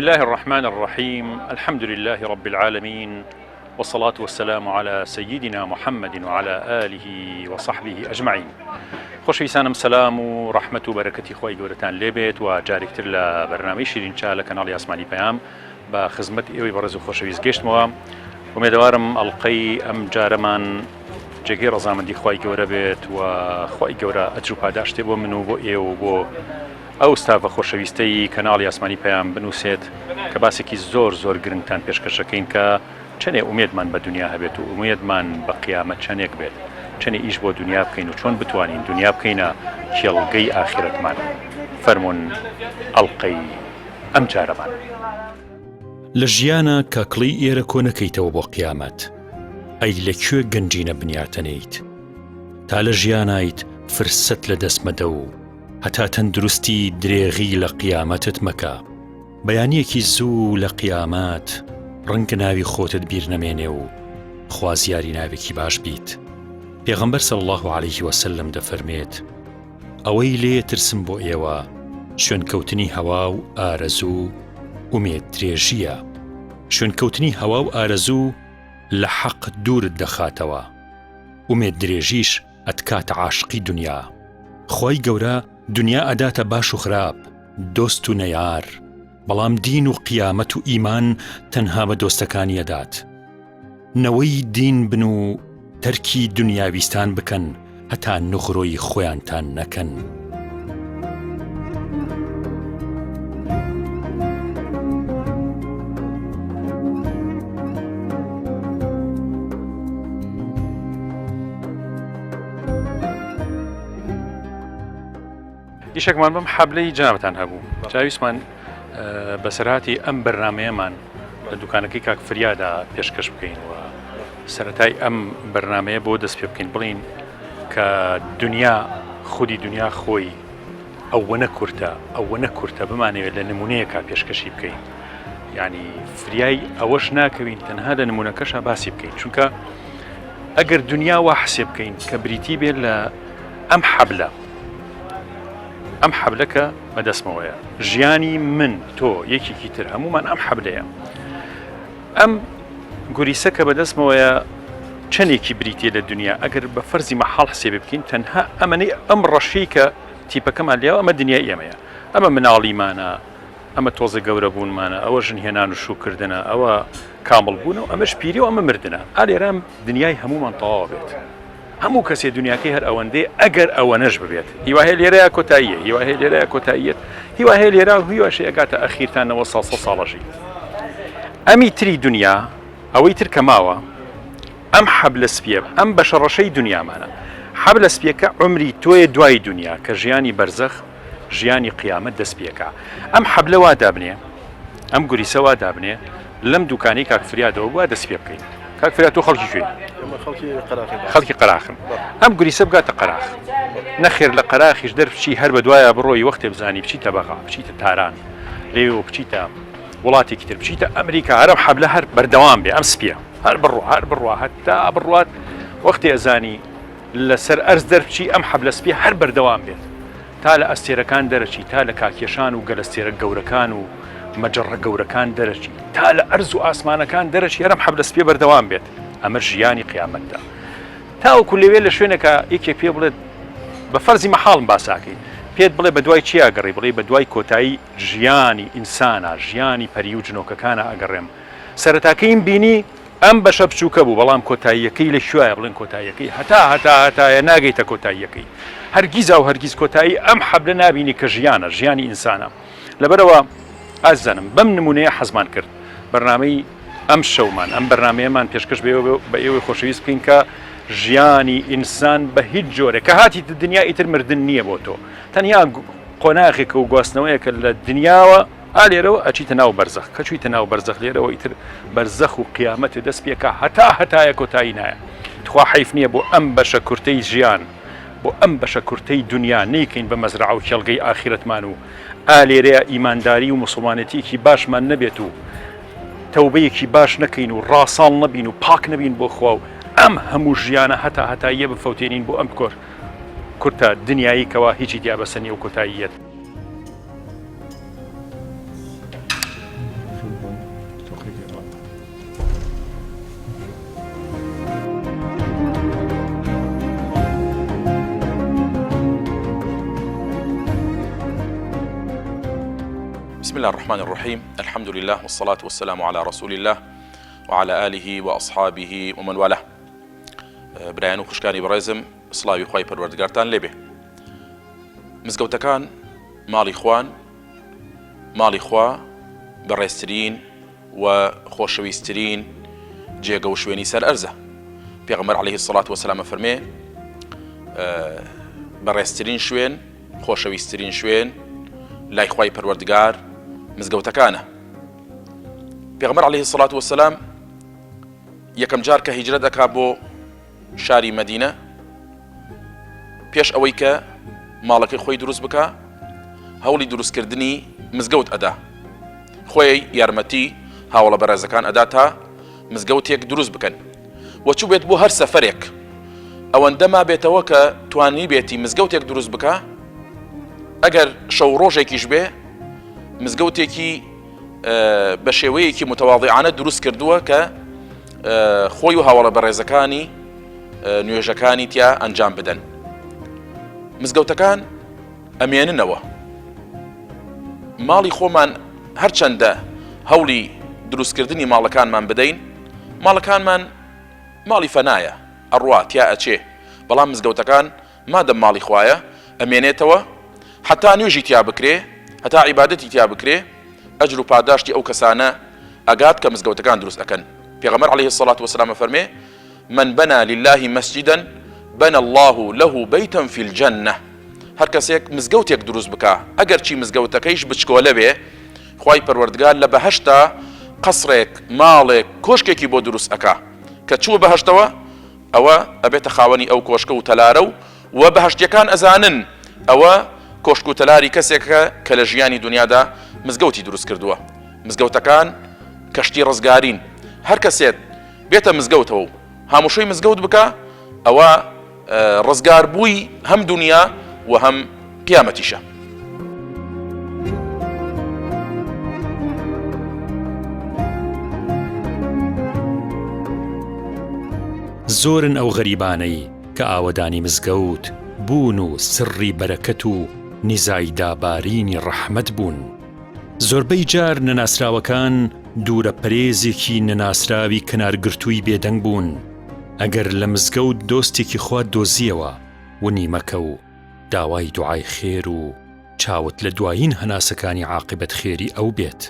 الله الرحمن الرحیم الحمد لله رب العالمین والصلاة والسلام على سيدنا محمد وعلى آله وصحبه أجمعين خۆشەویستانم سەلام و ڕەحمەت و بەرەکەتی خۆی گەورەتان لێبێت و جارێکتر لە بەرنامەی شیرین چا لە کەناڵی ئاسمانی پەیام بە خزمەت ئێوەی بەڕێز و خۆشەویست گەشتمەوە ئومێدەوارم ئەڵلقەی ئەم جارەمان جێگەی ڕەزامەندی خوای گەورە بێت و خوای گەورە ئەجر و پاداشتێ بۆ من و بۆ ئێوە و بۆ ئەو ستافە خۆشەویستەی کەناڵی ئاسمانی پەیام بنووسێت کە باسێکی زۆر زۆر گرنگتان پێشکەشەکەین کە چەنێ ئومێدمان بە دنیا هەبێت و ئومێدمان بە قیامەت چەنێک بێت چەنێ ئیش بۆ دنیا بکەین و چۆن بتوانین دنیا بکەینە کێڵگەی ئاخیرەتمان فەرمونون ئەڵلقەی ئەم جارەمان. لە ژیانا کاکڵی ئێرە کۆ نەکەیتەوە بۆ قیامەت ئەی لە کوێ گەنجینە بنیاتەنێیت تا لە ژیانایت فرسەت لە دەست مەدە و هەتا تەندروستی درێغی لە قیامەتت مەکە بەیانیەکی زوو لە قیامەت ڕەنگە ناوی خۆتت بیر نەمێنێ و خوازیاری ناوێکی باش بیت پێغەمبەر صلی الله علیه وسلم دەفەرمێت ئەوەی لێ ترسم بۆ ئێوە شوێنکەوتنی هەوا و ئارەزوو ئومێد درێژییە. شوێنکەوتنی هەوا و ئارەزوو لە حەق دوورت دەخاتەوە. ئومێد درێژیش ئەتکاتە عاشقی دونیا. خوای گەورە دونیا ئەداتە باش و خراپ، دۆست و نەیار. بەڵام دین و قیامەت و ئیمان تەنها بە دۆستەکانی ئەدات. نەوەی دین بن و تەرکی دنیاویستان بکەن هەتا نغرۆی خۆیانتان نەکەن. ئیشێکمان بەم حەبلەی جەنابتان هەبوو چاویستمان بەسەرهاتی ئەم بەرنمەیەمان لە دوکانەکەی کاک فریادا پێشکەش بکەین و سەتای ئەم بەرنمەیە بۆ دەست پێ بکەین بڵین کە دنیا خودی دنیا خۆی ئەوەنە کورتە ئەوەنە کورتە بمانەوێت لە نمونەیەکا پێشکەشی بکەین ینی فریای ئەوەش ناکەوین تەنها لە نمونەکەشا باسی بکەین چونکە ئەگەر دنیا وا حسێ بکەین کە بریتی بێت لە ئەم حەبلە ئەم حەبلە کە بەدەستمەوەیە ژیانی من تۆ یەکێکی تر هەمومان ئەم حەبلەیە ئەم گوریسە کە بەدەستمەوەیە چەندێکی بریتە لە دنیا ئەگەر بە فەرزی مەحاڵ حسێبی بکەین تەنها ئەمەنەی ئەم ڕەشەی کە تیپەکەمان لێوە ئەمە دنیای ئێمەیە ئەمە مناڵیمانە ئەمە تۆزە گەورە بوونمانە ئەوە ژن هێنان و شووکردنە ئەوە کامڵ بوون و ئەمەش پیری و ئەمە مردنە ئا لێرە دنیای هەمومان تەواو بێت هەموو کەسێ دنیاکەی هەر ئەوەندەی ئەگەر ئەوەنەش ببێت هیوا هەیە لێرەیە کۆتاییە هیوا هەیە لێرەیە کۆتاییەت هیوا هەیە لێرە و هیواشی ئەگاتە ئەخیرتان نەوە ساڵ سە ساڵەژی ئەمی تری دنیا ئەوەی تر کە ماوە ئەم حەبلە سپیە ئەم بەشە ڕەشەی دنیامانە حەبلە سپیەکە عمری تۆیە دوای دنیا کە ژیانی بەرزەخ ژیانی قیامەت دەست پێکا ئەم حەبلە وا دابنێ ئەم گوریسە وا دابنێ لەم دوکانی کاک فریادەوە بوا دەست پێ بکەین کاک فریاد تۆ خەڵکی کوێی خەڵکی قەراخن ئەم گوریسە بگاتە قەراخ نەخێر لە قەراخیش دەربچی هەر بە دوایە بڕۆی وەختێ بزانی بچیتە بەغا بچیتە تاران لێو بچیتە وڵاتێکی تر بچیتە ئەمریکا هەرم حەبلە هەر بەردەوام بێ ئەم سپیە هەر بڕۆ هەر بڕوا هەتا بڕوات وەختی ئەزانی لەسەر ئەرز دەربچی ئەم حەبلە سپیە هەر بەردەوام بێت تا لە ئەستێرەکان دەرەچی تا لە کاکێشان و گەلەستێرە گەورەکان و مەجەڕە گەورەکان دەرەچی تا لە ئەرز و ئاسمانەکان دەرەچی هەر ئەم حەبلە سپیە بەردەوام بێت ئەمە ژیانی قیامەتدا تاوەکو لەوێ لە شوێنێکا یەکێک پێ بڵێت بە فەرزی مەحاڵم باساکەین پێت بڵێ بە دوای چیا گەڕی بڵێ بە دوای کۆتایی ژیانی ئینسانە ژیانی پەری و جنۆکەکانە ئەگەڕێم سەرەتاکەیم بینی ئەم بەشە بچووکە بوو بەڵام کۆتاییەکەی لە کوایە بڵێن کۆتاییەکەی هەتا هەتا هەتایە ناگەیتە کۆتاییەکەی هەرگیزا و هەرگیز کۆتایی ئەم حەبلە نابینی کە ژیانە ژیانی ئینسانە لەبەرەوە ئازیزانم بەم نمونەیە حەزمان کرد بەرنامەی ئەم شەومان ئەم بەرنمەیەمان پێشکەش بە ئێوەی خۆشەویست بکەین کە ژیانی ئینسان بە هیچ جۆرێک کە هاتیتە دنیا ئیتر مردن نییە بۆ تۆ تەنیا قۆناغێکە و گواستنەوەیەکە لە دنیاوە ئا لێرەوە ئەچیتە ناو بەرزەخ، کە چوویتە ناو بەرزەخ لێرەوە ئیتر بەرزەخ و قیامەتێ دەست پێکا هەتا هەتایە کۆتایی نایە. تخوا حەیف نییە بۆ ئەم بەشە کورتەی ژیان، بۆ ئەم بەشە کورتەی دونیا نەیکەین بە مەزرەعە و کێڵگەی ئاخیرەتمان و ئا لێرەیا ئیمانداری و موسڵمانێتییەکی باشمان نەبێت و تەوبەیەکی باش نەکەین و ڕاساڵ نەبین و پاک نەبین بۆ خوا و ئەم هەموو ژیانە هەتا هەتاییە بفەوتێنین بۆ ئەم کورتە دنیایی کەوا هیچی تیا بەسە نییە و کۆتاییەت. بسم اللە الرحمن الرحیم الحمد للە والصلاة والسلام علی رسول اللە وعلی آله وأصحابه ومن والاه برایان و خوشکانی بەڕێزم سڵاوی خوای پەروەردگارتان لێبێ مزگەوتەکان ماڵی خوان ماڵی خوا بەڕێزترین و خۆشەویستترین جێگە و شوێنی سەر ئەرزە. پێغەمبەر عەلەیهی سڵات وەسەلام ئەفەرمێ، بەڕێزترین شوێن، خۆشەویستترین شوێن لای خوای پەروەردگار مزگەوتەکانە. پێغەمبەر عەلەیهی سڵات وەسەلام یەکەم جار کە هیجرەت ئەکا بۆ شاری مەدینە پێش ئەوەی کە ماڵەکەی خۆی دروست بکا هەوڵی دروستکردنی مزگەوت ئەدا خۆی یارمەتی هاوڵە بەڕێزەکان ئەدا تا مزگەوتێک دروست بکەن و چوو بێت بۆ هەر سەفەرێک ئەوەندە مابێتەوە کە توانی بێتی مزگەوتێک دروست بکە ئەگەر شەو ڕۆژێکیش بێ مزگەوتێکی بە شێوەیەکی متەواضیعانە دروست کردووە کە خۆی و هاوڵە بەڕێزەکانی نوێژەکانی تیا ئەنجام بدەن. مزگەوتەکان ئەمێننەوە. ماڵی خۆمان هەرچەندە هەوڵی دروستکردنی ماڵەکانمان بدەین، ماڵەکانمان ماڵی فەنایە، ئەڕوا تیا ئەچێ، بەڵام مزگەوتەکان مادەم ماڵی خوایە ئەمێنێتەوە هەتا نوێژی تیا بکرێ هەتا عیبادەتی تیا بکرێ ئەجر و پاداشتی ئەو کەسانە ئەگات کە مزگەوتەکان دروست ئەکەن پێغەمبەر علیه الصلاة والسلام ئەفەرمێ من بنى لله مسجدا بنى الله له بيتا في الجنة هەر کەسێک مزگەوتێک دروست بکا ئەگەر چی مزگەوتەکەیش بچکۆلە بێ خوای پەروەردگار لە بەهەشتا قەسرێک ماڵێک کۆشکێکی بۆ دروست ئەکا کە چووە بەهەشتەوە ئەوە ئەبێتە خاوەنی ئەو کۆشکە و تەلارە و وە بەهەشتیەکان ئەزانن ئەوە کۆشک و تەلاری کەسێکە کە لە ژیانی دونیادا مزگەوتی دروست کردووە مزگەوتەکان کەشتی ڕزگارین هەر کەسێت بێتە مزگەوتەوە و هاموشۆی مزگەوت بکا ئەوە ڕزگار بووی هەم دونیا و هەم قیامەتیشە. زۆرن ئەو غەریبانەی کە ئاوەدانی مزگەوت بوون و سڕی بەرەکەت و نیزای دابارینی ڕەحمەت بوون. زۆربەی جار نەناسراوەکان دوورەپەرێزێکی نەناسراوی کەنارگرتووی بێدەنگ بوون. ئەگەر لە مزگەوت دۆستێکی خوات دۆزییەوە ونی مەکە و داوای دوعای خێر و چاوت لە دوایین هەناسەکانی عاقبەت خێری ئەو بێت.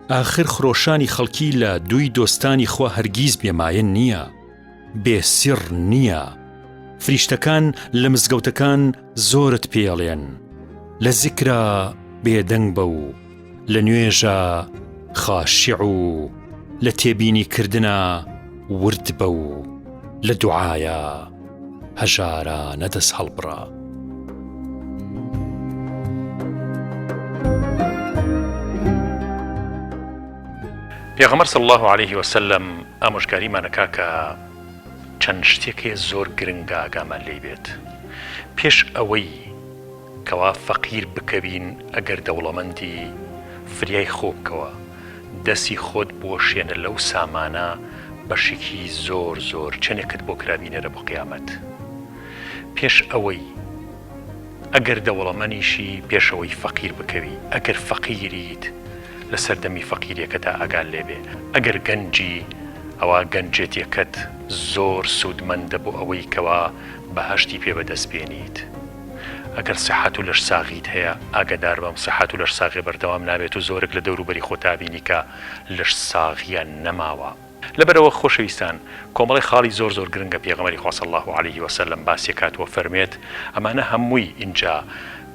ئاخر خرۆشانی خەڵکی لە دووی دۆستانی خوا هەرگیز بێ مایە نییە، بێ سیڕ نییە. فریشتەکان لە مزگەوتەکان زۆرت پێڵێن، لە زیکرا بێدەنگ بە و لە نوێژا خاشع و لە تێبینی کردنا ورد بە و لە دوعایا هەژارانە دەست هەڵبڕە. پێغەمبەر صلی اللە علیه وسلم ئامۆژگاریمان ئەکا کە چەند شتێک هەیە زۆر گرنگە ئاگامان لێی بێت پێش ئەوەی کەوا فەقیر بکەوین ئەگەر دەوڵەمەندی فریای خۆ بکەوە دەسی خۆت بوەشێنە لەو سامانە بەشێکی زۆر زۆر چەنێکت بۆ کرا بینەرە بۆ قیامەت پێش ئەوەی ئەگەر دەوڵەمەنیشی پێش ئەوەی فەقیر بکەوی ئەگەر فەقیریت لە سەردەمی فەقیریەکەتا ئاگات لێبێ ئەگەر گەنجی ئەوا گەنجێتیەکەت زۆر سوودمەندە بۆ ئەوەی کەوا بەهەشتی پێ بەدەست بێنیت ئەگەر سیحەت و لەشساغیت هەیە ئاگەداربە ئەم سیحەت و لەشساغیە بەردەوام نابێت و زۆرێک لە دەوروبەری خۆتا بینی کە لەشساغیان نەماوە. لەبەرئەوە خۆشەویستان کۆمەڵی خاڵی زۆر زۆر گرنگە پێغەمبەری خوا صلی اللە علیه وسلم باسی ئەکات و فەرموێت ئەمانە هەمووی ئینجا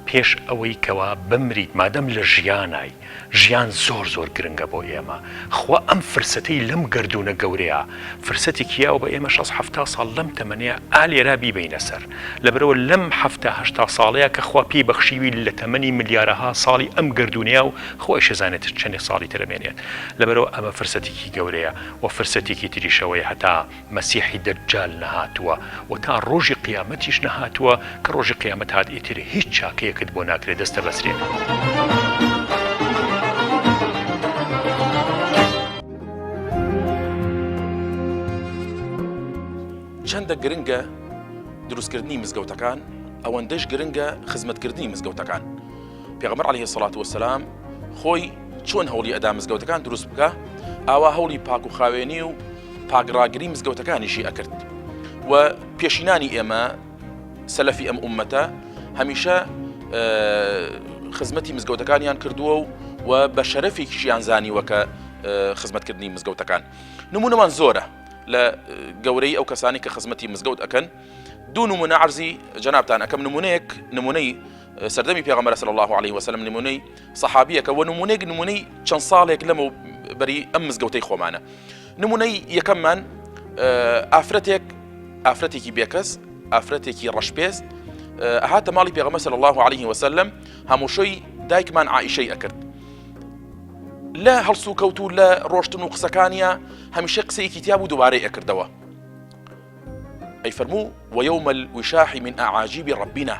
پێش ئەوەی کەوا بمریت مادەم لە ژیانای ژیان زۆر زۆر گرنگە بۆ ئێمە خوا ئەم فرسەتەی لەم گەردوونە گەورەیە فرسەتێکی یاوە بە ئێمە شەست حەفتا ساڵ لەم تەمەنەیە ئا لێرا بیبەینە سەر لەبەرئەوە لەم حەفتا هەشتا ساڵەیە کە خوا پێی بەخشیوی لە تەمەنی ملیارەها ساڵی ئەم گەردوونەیە و خوایش ئەزانێت چەندێ ساڵی تر ئەمێنێت لەبەرئەوە ئەمە فرسەتێکی گەورەیە و فرسەتێکی تریش ئەوەیە هەتا مەسیحی دەجال نەهاتووە و تا ڕۆژی قیامەتیش نەهاتووە کە ڕۆژی قیامەت هات ئیتر هیچ چاکەیەکت بۆ ناکرێت دەستە بەسرێ. چەندە گرنگە دروستکردنی مزگەوتەکان ئەوەندەش گرنگە خزمەتکردنی مزگەوتەکان پێغەمبەر علیه الصلاة والسلام خۆی. چۆن هەوڵی ئەدا مزگەوتەکان دروست بکا، ئاوا هەوڵی پاک و خاوێنی و پاکڕاگری مزگەوتەکانیشی ئەکرد و پێشینانی ئێمە سەلەفی ئەم ئوممەتە هەمیشە خزمەتی مزگەوتەکانیان کردووە و و بە شەرەفێکیشیان زانیوە کە خزمەتکردنی مزگەوتەکان نمونەمان زۆرە لە گەورەی ئەو کەسانی کە خزمەتی مزگەوت ئەکەن دوو نمونە عرضی جەنابتان ئەەکەم نمونەیەک نمونەی سەردەمی پێغەمبەر صلی الله علیه وسلم نمونەی سەحابیەکە و نمونەیەک نمونەی چەند ساڵێک لەمە بەری ئەم مزگەوتەی خۆمانە نمونەی یەکەممان ئافرەتێک ئافرەتێکی بێکەس ئافرەتێکی ڕەشپێست ئەهاتە ماڵی پێغەمبەر صلی الله علیه وسلم هەمووشۆی دایکمان عائیشەی ئەکرد لە هەڵسوکەوت و لە ڕۆشتن و قسەکانیا هەمیشە قسەیەکی تیا بوو دووبارەی ئەکردەوە ئەی فەرموو ويوم الوشاح من أعاجيب ربنا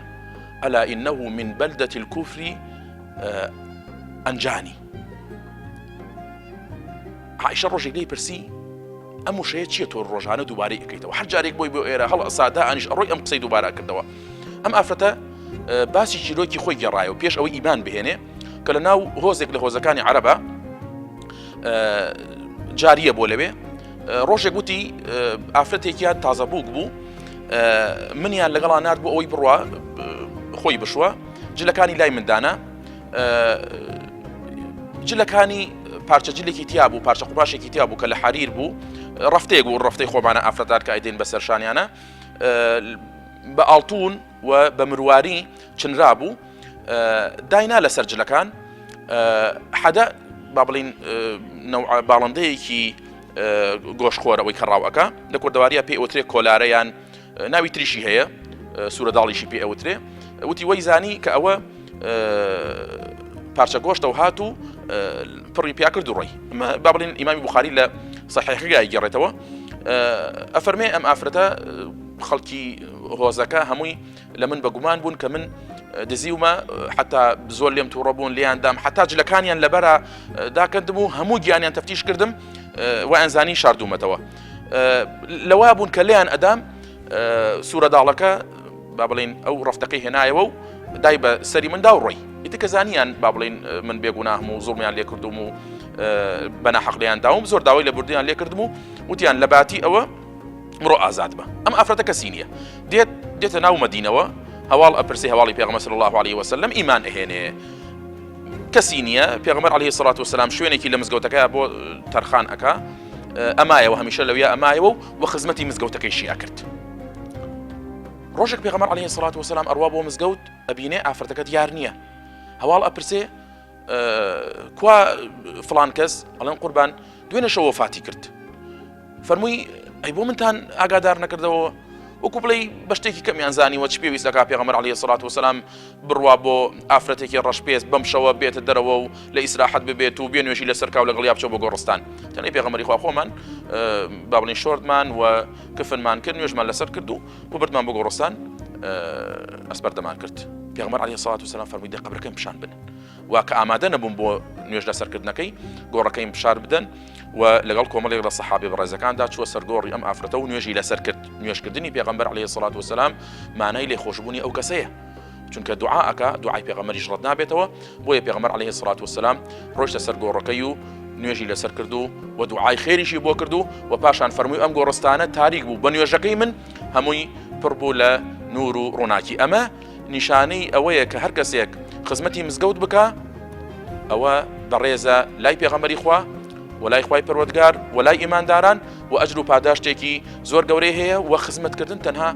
ألا إنه من بلدة الكفر أنجاني عائشە ڕۆژێک لێی پرسی ئەم وشەیە چییە تۆ ڕۆژانە دووبارەی ئەکەیتەوە هەر جارێک بۆی بۆ ئێرە هەڵ ئەسادا ئەنیش ئەڕۆی ئەم قسەی دووبارە کردەوە ئەم ئافرەتە باسی چیرۆکی خۆی گێڕایەوە پێش ئەوەی ئیمان بهێنێ کە لە ناو هۆزێک لە هۆزەکانی عەرەبە جاریە بۆ لەوێ ڕۆژێک وتی ئافرەتێکیان تازە بووک بوو منیان لەگەڵا نارد بۆ ئەوەی بڕوا خۆی بشوە جلەکانی لای مندانە جلەکانی پارچە جلێکی تیا بوو پارچە قوماشێکی تیا بوو کە لە حریر بوو ڕفتەیەک بوو ڕفتەی خۆمانە ئافرەتان کە ئەیدەین بەسەر شانیانە بە ئاڵتون و بە مرواری چنرا بوو داینا لەسەر جلەکان حەدە با بڵین باڵندەیەکی گۆشخۆرەوەی کە ڕاوەکە لە کوردەواریە پێ ئەوترێ کۆلارەیان ناوی تریشی هەیە سوورەداڵیشی پێ ئەوترێ وتی وەی زانی کە ئەوە پارچە گۆشتە و هات و پڕی پیا کرد و ڕۆی ئەمە با بڵین ئیمامی بخاری لە سەحیحەکەی گەڕێتەوە ئەفەرمێ ئەم ئافرەتە خەڵکی هۆزەکە هەمووی لە من بەگومان بوون کە من دزیومە حتا زۆر لێم تووڕە بوون لیان دام حتا جلەکانیان لەبەرە داکردم و هەموو گیانیان تەفتیش کردم وایان زانی شاردومەتەوە لەوا بوون کە لێیان ئەدام سوورەداڵەکە با بڵین ئەو ڕفتەکەی هێنایەوە و دای بە سەری مندا و ڕۆی ئیتر کە زانیان با بڵین من بێگوناهم و زوڵمیان لێ کردوم و بەناحەق لێیان داوم زۆر داوای لە بردیان لێ کردم و وتیان لە باتی ئەوە بڕۆ ئازاد بە ئەم ئافرەتە کەسی نییە دێت دێتە ناو مەدینەوە هەواڵ ئەپرسی هەواڵی پێغەمبەر صلی الله علیه وسلم ئیمان ئەهێنێ کەسی نییە پێغەمبەر علیه الصلاة والسلام شوێنێکی لە مزگەوتەکە بۆ تەرخان ئەکا ئەمایەوە هەمیشە لەویا ئەمایەوە و وە خزمەتی مزگەوتەکەیشی ئەکرد ڕۆژێک پێغەمبەر علیه الصلاة والسلام ئەڕوا بۆ مزگەوت ئەبینێ ئافرەتەکە دیار نییە هەواڵ ئەپرسێ کوا فلان کەس ئەڵێن قوربان دوێنێ شەو وەفاتی کرد فەرمووی ئەی بۆ منتان ئاگادار نەکردەوە وەکو بڵێ بە شتێکی کەمیان زانیوە چ پێویست دەکا پێغەمبەر عەلەیهی سڵات وسلام بڕوا بۆ ئافرەتێکی ڕەشپێست بەم شەوە بێتە دەرەوە و لە ئیسراحەت ببێت و بێ نوێژی لەسەر کاو لەگەڵ یا بچێ بۆ گۆڕستان تەنێ پێغەمبەری خوا خۆمان با بڵێن شۆردمان و کفنمان کرد نوێژمان لەسەر کرد و و بردمان بۆ گۆڕستان ئەسپەردەمان کرد پێغەمبەر عەلەیهی سڵات وسلام فەرمووی دە قەبرەکەم پیشان بن وا کە ئامادە نەبووم بۆ نوێژ لەسەرکردنەکەی گۆڕەکەیم پیشان بدەن و لەگەڵ کۆمەڵێک لە سەحابی بەڕێزەکاندا چووە سەر گۆڕی ئەم ئافرەتە و نوێژی لەسەر کرد نوێژکردنی پێغەمبەر عەلەیهی سڵات وسلام مانای لێخۆشبوونی ئەو کەسەیە چونکە دوعا ئەکا دوعای پێغەمبەریش ڕەت نابێتەوە بۆیە پێغەمبەر عەلەیهی سڵات وسلام ڕۆیشتە سەر گۆڕەکەی و نوێژی لەسەر کرد و و دوعای خێریشی بۆ کرد و و پاشان فەرمووی ئەم گۆڕستانە تاریک بوو بە نوێژەکەی من هەمووی پڕ بوو لە نور و ڕووناکی ئەمە نیشانەی ئەوەیە کە هەر کەسێک خزمەتی مزگەوت بکا ئەوە بەڕێزە لای پێغەمبەری خوا و لای خوای پەروەردگار و لای ئیمانداران و ئەجر و پاداشتێکی زۆر گەورەی هەیە و خزمەتکردن تەنها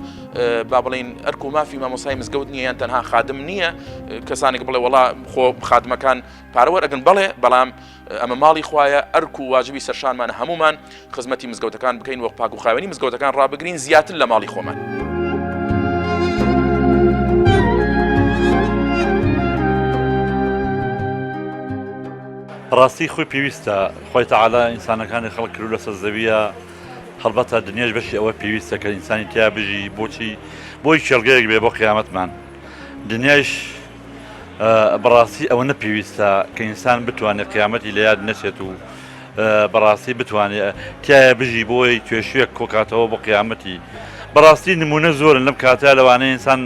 با بڵین ئەرک و مافی مامۆسای مزگەوت نییە یان تەنها خادم نییە کەسانێک بڵێ وەڵا خۆ خادمەکان پارە وەرئەگرن بەڵێ بەڵام ئەمە ماڵی خوایە ئەرک و واجبی سەرشانمانە هەموومان خزمەتی مزگەوتەکان بکەین وەک پاک و خاوێنی مزگەوتەکان ڕابگرین زیاتر لە ماڵی خۆمان. ڕاستی خۆی پێویستە خۆی تەعالا ئینسانەکانی خەڵک کرد لەسەر زەویە هەڵبەتە دنیاش بەشی ئەوە پێویستە کە ئینسانی تیا بژی بۆچی بۆی کێڵگەیەک بێ بۆ قیامەتمان دنیایش بەڕاستی ئەوەنە پێویستە کە ئینسان بتوانێت قیامەتی لە یاد نەچێت و بەڕاستی بتوانێت تایە بژی بۆی توێشوێک کۆکاتەوە بۆ قیامەتی بەڕاستی نمونە زۆرن لەم کاتە لەوانەیە ئینسان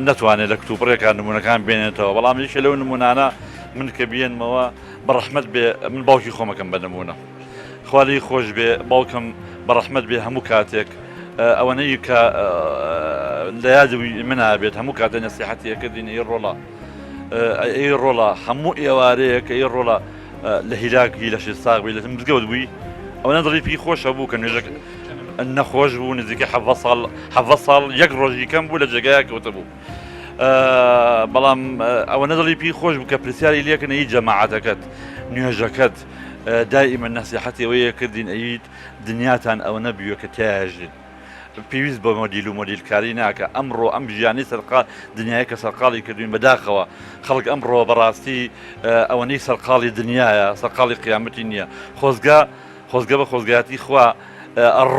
نەتوانێت لە کتوپڕێکان نمونەکان بێنێتەوە بەڵام یەکێ لەو نمونانە. من کە بیێنمەوە بە ڕەحمەت بێ من باوکی خۆمەکەم بە نمونە خوا لێی خۆش بێ باوکم بە ڕەحمەت بێ هەموو کاتێک ئەوەنەی کە لە یادی منا بێت هەموو کاتێ نەسیحەتی ئەکردین ئەی ڕۆڵە ئەی ڕۆڵە هەموو ئێوارەیەک ئەی ڕۆڵە لە هیلاکی لەشی ساغ بی لە مزگەوت بووی ئەوەنە دڵی پێی خۆشە بوو کە نوێژەکە نەخۆش بوو نزیکە حەڤە ساڵ حەڤە ساڵ یەک ڕۆژی کەم بوو لە جێگایە کەوتە بوو بەڵام ئەوەنە دڵی پێی خۆش بوو کە پرسیاری لێکن ئەی جەماعەتەکەت نوێژەکەت دائیمە نەسیحەتی ئەوەیە کردین ئەیت دنیاتان ئەوەنە بیوە کە تیاژین پێویست بە مۆدیل و مۆدیلکاری ناکە ئەمڕۆ ئەم ژیانی سەرقا دنیای کە سەرقاڵی کردوین بەداخەوە خەڵک ئەمڕۆ بەڕاستی ئەوەنەی سەرقاڵی دنیاە سەرقاڵی قیامەتی نییە خۆزگە خۆزگە بە خۆزگایەتی خوا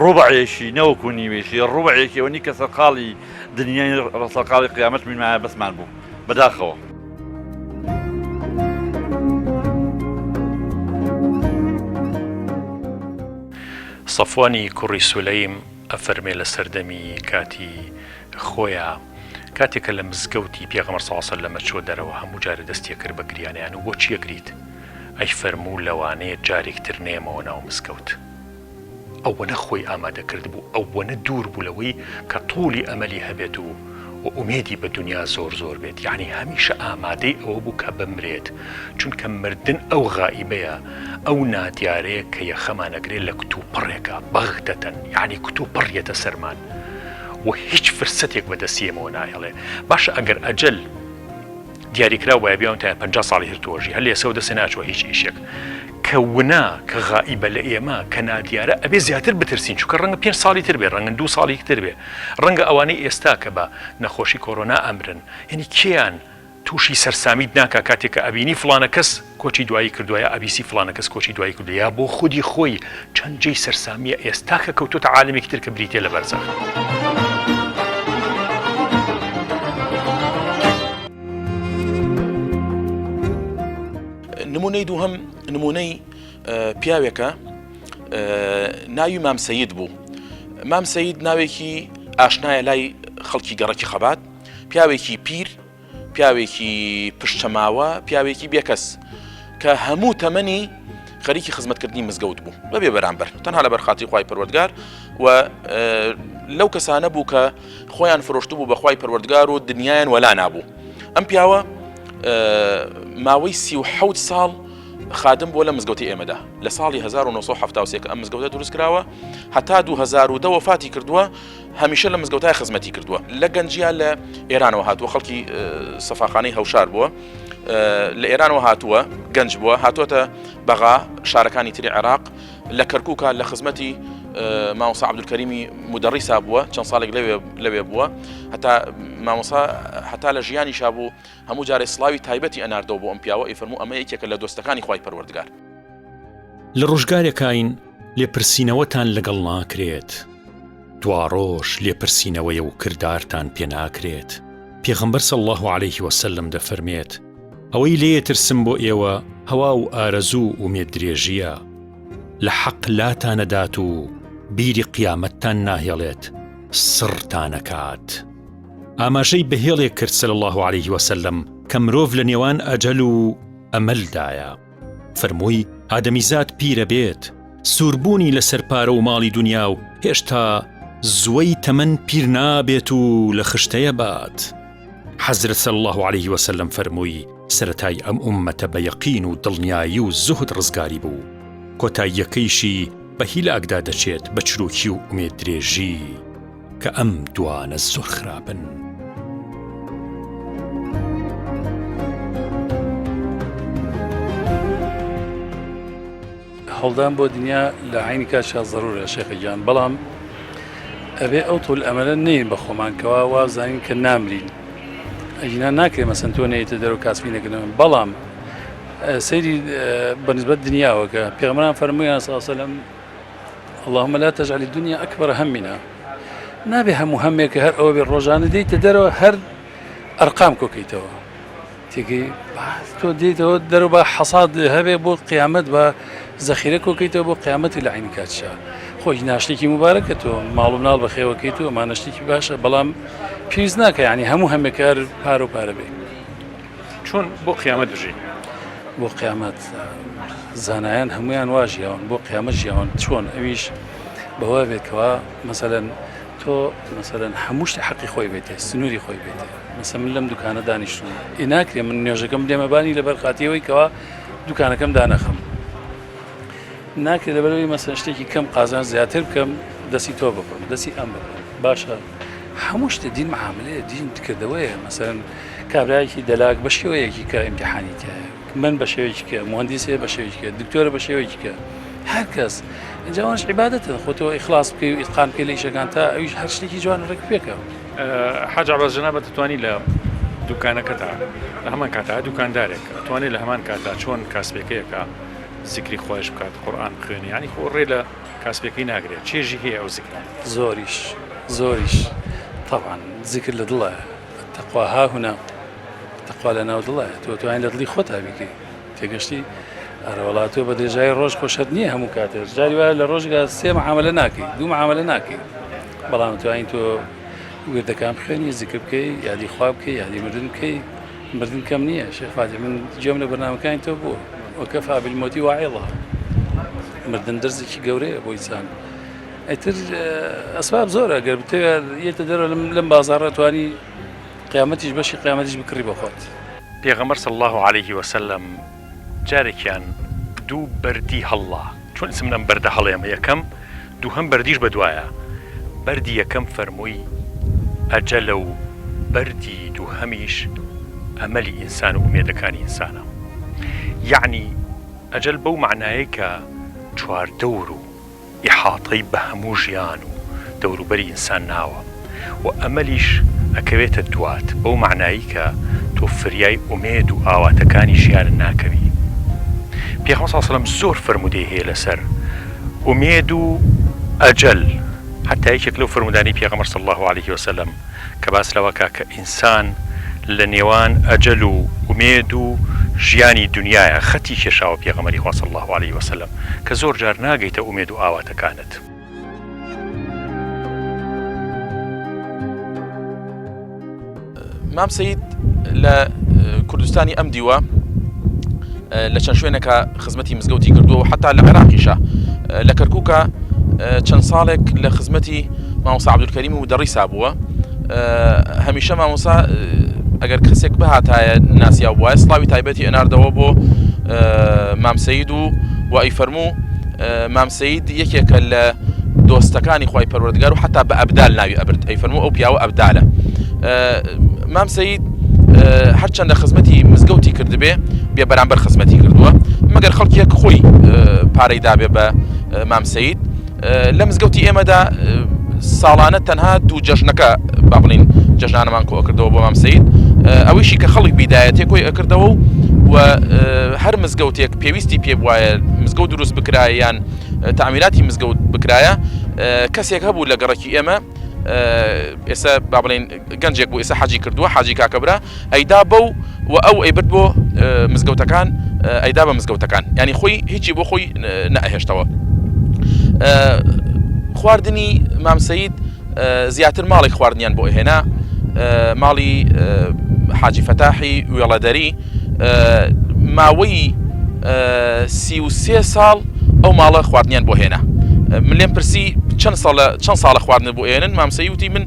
ڕوبعێکی نەوەکو نیوێکی ڕوبعێکی ئەوەنی کە سەرقاڵی دنیای ڕسەرقاڵی قیامەت مایە بەسمان بوو بەداخەوە. سەفوانی کوڕی سولەیم ئەفەرمێ لە سەردەمی کاتی خۆیا کاتێ کە لە مزگەوتی پێغەمبەر صلی اللە علیە وسلم ئەچووە دەرەوە هەموو جارێ دەستی ئەکرد بە گریانیان و بۆچی ئەگریت ئەیفەرموو لەوانەیە جارێک تر نەیەمەوە ناو مزگەوت ئەوەنە خۆی ئامادە کردبوو ئەوەنە دوور بوو لەوەی کە تولی ئەمەلی هەبێت و و ئومێدی بە دونیا زۆر زۆر بێت یەعنی هەمیشە ئامادەی ئەوە بوو کە بمرێت چونکە مردن ئەو غائیبەیە ئەو نادیارەیە کە یەخەمان ئەگرێت لە کتوپڕێکا بەغتەتەن یەعنی کتوپڕ یەتە سەرمان و هیچ فرسەتێک بە دەستی ئێمەوە ناهێڵێ باشە ئەگەر ئەجەل دیاریکراو بایە بیاونتایە 50 ساڵی هەر تۆژی هەر لێسەوە دەستێ ناچوە هیچ ئیشێک کە ونا کە غائیبە لە ئێمە کە نادیارە ئەبێ زیاتر بترسین چونکە ڕەنگە پێنج ساڵی تر بێ ڕەنگن دوو ساڵی تر بێ ڕەنگە ئەوانەی ئێستا کە بە نەخۆشی کۆرۆنا ئەمرن یعنی کێیان تووشی سەرسامیت ناکا کاتێک کە ئەبینی فڵانە کەس کۆچی دوایی کردووە یا ئەبیسی فڵانە کەس کۆچی دوایی کردووە یا بۆ خودی خۆی چەند جێی سەرسامیە ئێستا کە کەوتۆتە عالەمێکی تر کە بریتیە لە بەرزەخ. نمونەی دووهەم نمونەی پیاوێکە ناوی مام سەید بوو مام سەید ناوێکی ئاشنایە لای خەڵکی گەڕەکی خەبات پیاوێکی پیر پیاوێکی پشتچەماوە، پیاوێکی بێکەس کە هەموو تەمەنی خەریکی خزمەتکردنی مزگەوت بوو بەبێ بەرامبەر تەنها لەبەر خاتری خوای پەروەردگار و لەو کەسانە بوو کە خۆیان فرۆشتبوو بە خوای پەروەردگار و دنیایان وەلا نابوو ئەم پیاوە ماوەی 37 ساڵ خادم بووە لە مزگەوتی ئێمەدا لە ساڵی 1970 کە ئەم مزگەوتە دروست کراوە هەتا 2010 وەفاتی کردووە هەمیشە لە مزگەوتای خزمەتی کردووە لە گەنجیا لە ئێرانەوە هاتووە خەڵکی سەفاخانەی هەوشار بووە لە ئێرانەوە هاتووە گەنج بووە هاتووەتە بەغا شارەکانی تری عێراق لە کەرکووکە لە خزمەتی مامۆسا عبدولکەریمی مدەڕیسا بووە چەند ساڵێک لەوێ لەوێ بووە هەتا مامۆسا هەتا لە ژیانی شابوو هەموو جارێ سڵاوی تایبەتی ئەناردەوە بۆ ئەم پیاوە ئەیفەرموو ئەمە یەکێکە لە دۆستەکانی خوای پەروەردگار. لە ڕۆژگارێکاین لێپرسینەوەتان لەگەڵ ناکرێت، دواڕۆژ لێپرسینەوەیە و کردارتان پێ ناکرێت، پێغەمبەر صلی اللە علیه وسلم دەفەرمێت، ئەوەی لێ ترسم بۆ ئێوە هەوا و ئارەزوو و ئومێد درێژییە، لە حەق لاتانەدات و بیری قیامەتتان ناهێڵێت، سڕتانەکات. ئاماژەی بە هێڵێک کرد صلی اللە علیه وسلم کە مرۆڤ لە نێوان ئەجەل و ئەمەلدایە. فەرمووی، ئادەمیزاد پیرەبێت، سووربوونی لەسەر پارە و ماڵی دونیا و هێشتا زووەی تەمەن پیر نابێت و لە خشتەیە بات. حەزرەت صلی اللە علیه وسلم فەرمووی، سەرەتای ئەم ئوممەتە بە یەقین و دڵنیایی و زوهد ڕزگاری بوو، کۆتاییەکەیشی بە هیلاکدا دەچێت بە چروکی و ئومێددرێژی. کە ئەم دوانە زۆر خراپن. هەوڵدان بۆ دنیا لە عینی کاتشا زەرورە شێخە گیان بەڵام ئەبێ ئەو طول ئەمەلە نین بە خۆمان کەوا وازانین کە نامرین ئەگینا ناکرێ مەسەن تۆ نەیتە دەرەوە کاسبی نەکردن بەڵام سەیری بەنسبەت دنیاوە کە پێغەمبەران فەرموویان صلی الله علیه وسلم اللهم لا تجعل الدنيا اکبر همنا نابێ هەموو هەمێک هەر ئەوە بێ ڕۆژانە دێیتە دەرەوە هەر ئەرقام کۆکەیتەوە تێگەی تۆ دێیتەوە دەرەوە بە حەساد هەبێ بۆ قیامەت بە زەخیرە کۆکەیتەوە بۆ قیامەتی لە عینی کاتشا خۆی ناشتێکی مبارەکە تۆ ماڵ و مناڵ بەخێوەکەیت و ئەمانە شتێکی باشە بەڵام پێویست ناکە ینی هەموو هەمێکار پارە و پارە بێ چۆن بۆ قیامەت بژین؟ بۆ قیامەت زانایان هەمویان وا ژیاون بۆ قیامەت ژیاون چۆن ئەویش بەوە بێت کەوا مەسەلەن تۆ مەسەلەن هەموو شتێ حەقی خۆی بێتێ سنووری خۆی بێتێ مەسە من لەم دوکانە دانیشتوم ئێ ناکرێ من نوێژەکەم لێمە بانی لەبەر خاتیەوەی کەوا دوکانەکەم دانەخەم ناکرێت لەبەرەوەی مەسەن شتێکی کەم قازان زیاتر بکەم دەستی تۆ ببڕم دەستی ئەم ببڕم باشە هەموو شتێ دین معاملەیە دین کردەوەیە مەسەن کابرایەکی دەلاک بە شێوەیەکی کە ئیمتیحانی تایە من بە شێوەیەکی کە مهندسێ بە شێوەیەکی کە دکتۆرە بە شێوەیەکی کە هەر کەس ئینجا ئەوانش عیبادەتن خۆ تۆ ئیخلاص بکەی و ئیتقان بکەی لە ئیشەکان تا ئەویش هەر شتێکی جوان و ڕێک پێکە. حاج عەباس جەنابت دەتوانی لە دوکانەکەتا لە هەمان کاتا دوکاندارێک ئەتوانێت لە هەمان کاتا چۆن کاسبێکەیەکە زیکری خوایش بکات قورئان بخوێنێ یانی خۆ ڕێ لە کاسبێکەی ناگرێت چێژی هەیە ئەو زیکرە. زۆریش زۆریش تەبعەن زیکر لە دڵایە التقوی هاهنا تەقوا لە ناو دڵایە تۆ توانین لە دڵی خۆتا بیکەی تێگەشتی ئەرەوەڵا تۆ بە درێژایی ڕۆژ خۆشت نییە هەموو کاتێ جاری وایە لە ڕۆژگا سێ معاملە ناکەی دوو معاملە ناکەی بەڵام توانین تۆ وردەکان بخوێنی زیکر بکەی یادی خوا بکەی یادی مردن بکەی مردن کەم نییە شێخ فاتح من گوێم لە بەرنامەکانی تۆ بووە وەکەفا بالموتی واعظا مردن دەرزێکی گەورەیە بۆ ئینسان ئیتر ئەسباب زۆرە گەر بتەوێت یەتە دەرەوە لەم بازاڕە توانی قیامەتیش بەشی قیامەتیش بکڕی بۆ خۆت. پێغەمبەر صلی اللە علیه وسلم جارێکیان دوو بەردی هەڵڵا، چۆن ئیسم لەم بەردە هەڵێمە یەکەم، دووهەم بەردیش بەدوایە، بەردی یەکەم فەرمووی ئەجەلە و بەردی دووهەمیش ئەمەلی ئینسان و ئومێدەکانی ئینسانە. یەعنی ئەجەل بەو مەعنایەی کە چواردەور و ئیحاتەی بە هەموو ژیان و دەوروبەری ئینسان ناوە و ئەمەلیش ئەکەوێتە دوات بەو مەعنایی کە تۆ فریای ئومێد و ئاواتەکانی ژیانت ناکەوی. پێغەمبەر صلی اللە علیە وسلم زۆر فەرموودەی هەیە لەسەر ئومێد و ئەجەل حەتا یەکێک لەو فەرموودانەی پێغەمبەر صلی اللە علیه وسلم کە باس لەوە کا کە ئینسان لە نێوان ئەجەل و ئومێد و ژیانی دونیایە خەتی کێشاوە پێغەمبەری خوا صلی اللە علیه وسلم کە زۆر جار ناگەیتە ئومێد و ئاواتەکانت. مام سەید لە کوردستانی ئەم دیوە لە چەند شوێنێکە خزمەتی مزگەوتی کردووە و حتا لە عێراقیشە لە کەرکووکە چەند ساڵێک لە خزمەتی مامۆسا عبدولکەریم و دەڕیسا بووە هەمیشە مامۆسا ئەگەر کەسێک بهاتایە ناسیاو بواە سڵاوی تایبەتی ئەناردەوە بۆ مام سەید و و ئەی فەرموو مام سەید یەکێکە لە دۆستەکانی خوای پەروەردگار و حتا بە ئەبدال ناوی ئەبرد ئەی فەرموو ئەو پیاوە ئەبدالە مام سەید هەرچەندە خزمەتی مزگەوتی کردبێ بێ بەرامبەر خزمەتی کردووە مەگەر خەڵکیەک خۆی پارەی دابێ بە مام سەید لە مزگەوتی ئێمەدا ساڵانە تەنها دوو جەژنەکە با بڵین جەژنانەمان کۆ کردەوە بۆ مام سەید ئەوەیشی کە خەڵک بیدایەتێ کۆی ئەکردەوە و هەر مزگەوتێک پێویستی پێ بواە مزگەوت دروست بکرایە یان تەعمیراتی مزگەوت بکرایە کەسێک هەبوو لە گەڕەکی ئێمە ئێستا با بڵێن گەنجێک بوو ئێستا حەجی کردووە حاجی کاکەبرا ئەیدا بەو و ئەو ئەیبرد بۆ مزگەوتەکان ئەیدا بە مزگەوتەکان ینی خۆی هیچی بۆ خۆی نەئەهێشتەوە خواردنی مام سەید زیاتر ماڵێک خواردنیان بۆ ئەهێنا ماڵی حاجی فەتاحی وێڵەدەری ماوەی 33 ساڵ ئەو ماڵە خواردنیان بۆ هێنا من لێم پرسی چەند ساڵە چەند ساڵە خواردن بۆ ئێنن مامسەی وتی من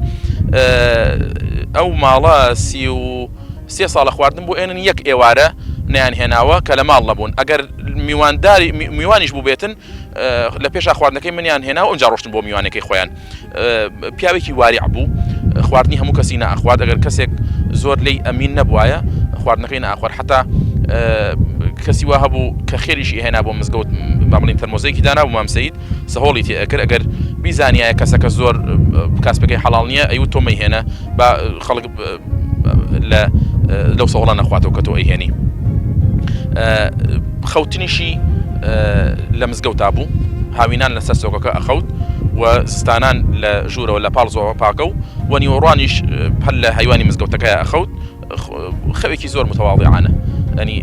ئەو ماڵە 33 ساڵە خواردن بۆ ئێنن یەک ئێوارە نیان هێناوە کە لە ماڵ نەبوون ئەگەر میوانداری میوانیش بوو بێتن لە پێشا خواردنەکەی منیان هێنا و ئەمجا ڕۆشتن بۆ میوانەکەی خۆیان پیاوێکی واریع بوو خواردنی هەموو کەسی ناخوارد ئەگەر کەسێک زۆر لی ئەمین نەبوایە خواردنەکەی ناخوارد حتا کەسی وا هەبوو کە خێریشی هێنا بۆ مزگەوت با بڵین تەرمۆزێکی دانا بوو مام سەید سەهۆڵی تێ ئەکرد ئەگەر بیزانیایە کەسەکە زۆر کاسپەکەی حەڵاڵ نییە ئەیوت تۆ مەیهێنە با خەڵک لە لەو سەهۆڵە نەخواتەوە کە تۆ ئەیهێنی خەوتنیشی لە مزگەوتا بوو هاوینان لەسەر سۆکەکە ئەخەوت و زستانان لە ژوورەوە لە پاڵ زۆ پاکە و و نیوەڕوانیش هەر لە هەیوانی مزگەوتەکە ئەخەوت خەوێکی زۆر متەواضیعانە ئەنی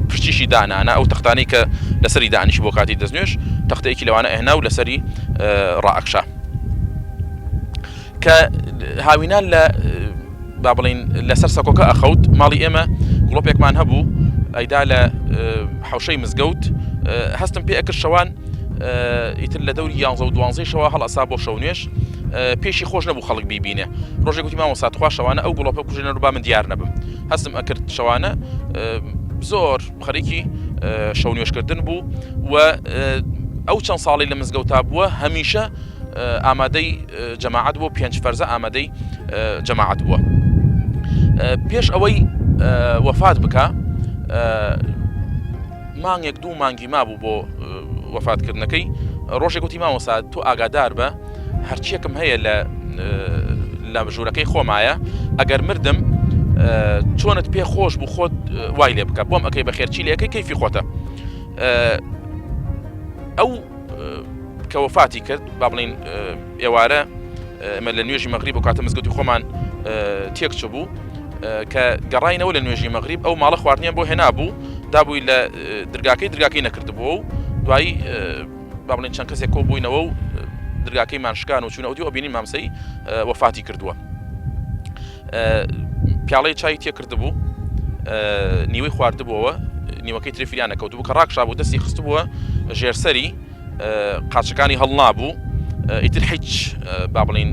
پشتیشی دانانە ئەو تەختانەی کە لەسەری دانیش بۆ کاتی دەستنوێژ تەختەیەکی لەوانە ئەهنا و لەسەری ڕائەکشا کە هاوینان لە با بڵین لەسەر سەکۆکە ئەخەوت ماڵی ئێمە گڵۆپێکمان هەبوو. ئەیدا لە حوشەی مزگەوت هەستم پێ ئەکرد شەوان ئیتر لە دەوری یانزە و دوانزەی شەوە هەڵئەسا بۆ شەو نوێژ پێشی خۆش نەبوو خەڵک بیبینێ ڕۆژێک گوتی مامۆستا تخوا شەوانە ئەو گوڵۆپە بکوژێنەر با من دیار نەبم هەستم ئەکرد شەوانە زۆر خەریکی شەو نوێژکردن بوو و ئەو چەند ساڵی لە مزگەوتا بووە هەمیشە ئامادەی جەماعەت بووە پێنج فەرزە ئامادەی جەماعەت بووە پێش ئەوەی وەفات بکە مانگێک دوو مانگی مابوو بۆ وەفاتکردنەکەی ڕۆژێک گوتی مامۆسا تۆ ئاگادار بە هەرچیەکم هەیە لە لە ژوورەکەی خۆمایە ئەگەر مردم چۆنت پێ خۆش بوو خۆت وای لێ بکە بۆم ئەەکەی بەخێرچی لەکەی کەیفی خۆتە ئەو کە وەفاتی کرد با بڵین ئێوارە ئێمە لە نوێژی مەغریب و کاتە مزگەوتی خۆمان تێک چبوو کە گەڕینەوە لە نوێژی مەغریب ئەو ماڵە خواردنیان بۆ هێنابوو دابووی لە درگاکەی درگاکەی نەکردبووە و دوایی با بڵێن چەند کەسێک کۆ بووینەوە و درگاکەی مانشکان و چوونەوە دیوە بینین مامسەی وەفاتی کردووە پیاڵەی چای تێکردبوو نیوەی خواردبووەوە نیوەکەی تری فریان نەکەوتبوو کە ڕاکشابوو دەستی خستبووە ژێرسەری قاچەکانی هەڵنابوو ئیتر هیچ با بڵین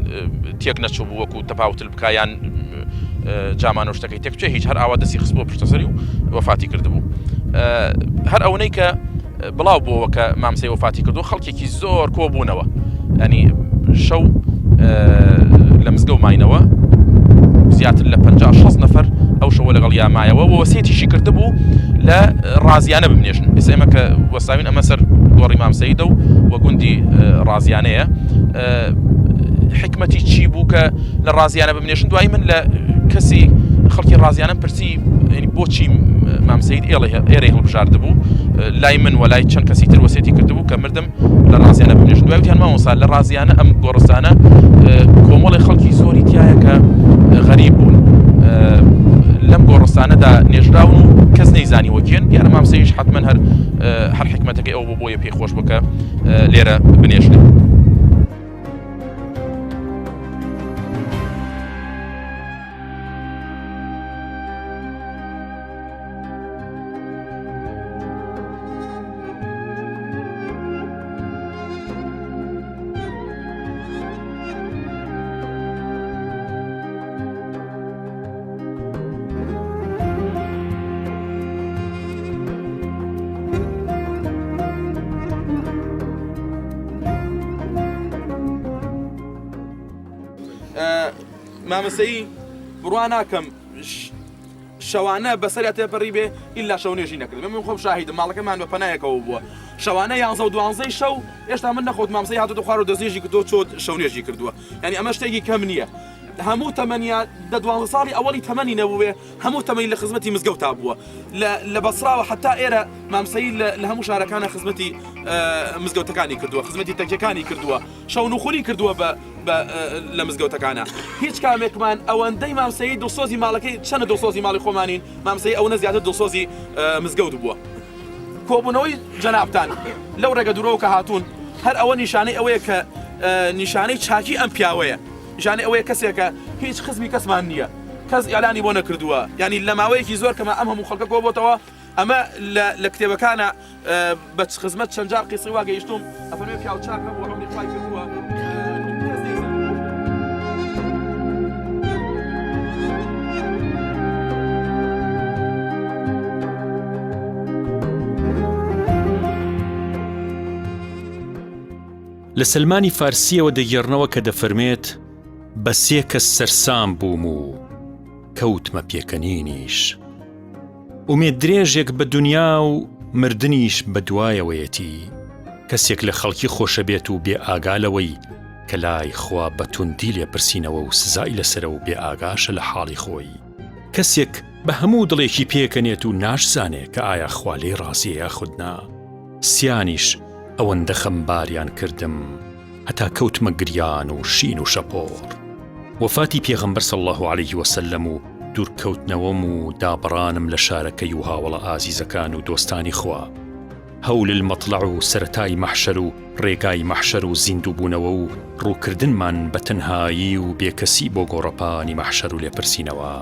تێک نەچوو بوو وەکو تەپاوتل بکایان جامان و شتەکەی تێک بچێ هیچ هەر ئاوا دەستی خستبووە پشتەسەری و وەفاتی کردبوو هەر ئەوەی کە بڵاو بووەوە کە مامسەی وەفاتی کردو خەڵکێکی زۆر کۆبوونەوە ینی شەو لە مزگەوت ماینەوە زیاتر لە 50 6 نەفەر ئەو شەوە لەگەڵ یا مایەوە وەسێتیشی کردبوو لە ڕازیانە بمنێژن ئێستا ئێمە کە وەستاوین ئەمە سەر گۆڕی مام سەیدە و وە گوندی ڕازیانەیە حکمەتی چی بوو کە لە ڕازیانە بمنێژن دوایی من لە کەسی خەڵکی ڕازیانم پرسی بۆچی مام سەید ئێڵێ ئێرەی هەڵبژاردبوو لای من و لای چەند کەسی تر وەسێتی کردبوو کە مردم لە ڕازیانە بنێژن دوای وتیان مامۆستا لە ڕازیانە ئەم گۆڕستانە کۆمەڵی خەڵکی زۆری تایە کە غەریب بوون لەم گۆڕستانەدا نێژراون و کەس نەیزانی وەکێن دیارە مامسەیش حتمما هەر هەر حکمەتەکەی ئەو بۆ بۆیە پێی خۆش بکە لێرە بنێژن. مامەسەی بڕوا ناکەم شەوانە بەسەریا تێپەڕی بێ ئیلا شەو نوێژی نەکردبێ من خۆم شاهیدم ماڵەکەمان بە پەنایەکەوە بووە شەوانە یانزە و دوانزەی شەو هێشتا من نەخۆت مامسەی هاتۆتە خوار و دەستنوێژی کردووە چۆت شەو نوێژی کردووە یعنی ئەمە شتێکی کەم نییە هەموو تەمەنیا دە دوانزە ساڵی ئەوەڵی تەمەنی نەبووێ هەموو تەمەنی لە خزمەتی مزگەوتا بووە لە لە بەسراوە حتا ئێرە مامسەی لە هەموو شارەکانە خزمەتی مزگەوتەکانی کردووە خزمەتی تەکیەکانی کردووە شەونوخونی کردووە بە بە لە مزگەوتەکانا هیچ کامێکمان ئەوەندەی مام سەید دڵسۆزی ماڵەکەی چەنە دڵسۆزی ماڵی خۆمانین مام سەید ئەوەنە زیاتر دڵسۆزی مزگەوت بووە کۆبوونەوەی جەنابتان لەو ڕێگە دوورەوە کە هاتوون هەر ئەوە نیشانەی ئەوەیە کە نیشانەی چاکی ئەم پیاوەیە نیشانەی ئەوەیە کەسێکە هیچ خزمی کەسمان نییە کەس ئیعلانی بۆ نەکردووە یعنی لە ماوەیەکی زۆر کەمە ئەم هەموو خەڵکە کۆبۆتەوە ئەمە لە کتێبەکانە بە خزمەت چەند جار قیسەی وا گەیشتووم ئەفەرمێ پیاو چاک هەبوو عومری خوای کردووە کەس نەیزانی. لە سەلمانی فارسیەوە دەگێڕنەوە کە دەفەرمێت بە سێ کەس سەرسام بووم و کەوتمە پێکەنینیش. ئومێد درێژێک بە دونیا و مردنیش بە دوایەوەیەتی، کەسێک لە خەڵکی خۆشەبێت و بێ ئاگا لەوەی کە لای خوا بە توندی لێپرسینەوە و سزای لەسەرە و بێ ئاگاشە لە حاڵی خۆی، کەسێک بە هەموو دڵێکی پێکەنێت و ناشزانێ کە ئایا خوا لێی ڕازیە یاخود نا، سیانیش ئەوەندە خەمباریان کردم هەتا کەوتمە گریان و شین و شەپۆڕ. وەفاتی پێغەمبەر صلی اللە علیه وسلم و دوورکەوتنەوەم و دابڕانم لە شارەکەی و هاوەڵە ئازیزەکان و دۆستانی خوا هەول المەطلع و سەرەتای مەحشەر و ڕێگای مەحشەر و زیندووبوونەوە و ڕووکردنمان بە تەنهایی و بێکەسی بۆ گۆڕەپانی مەحشەر و لێپرسینەوە.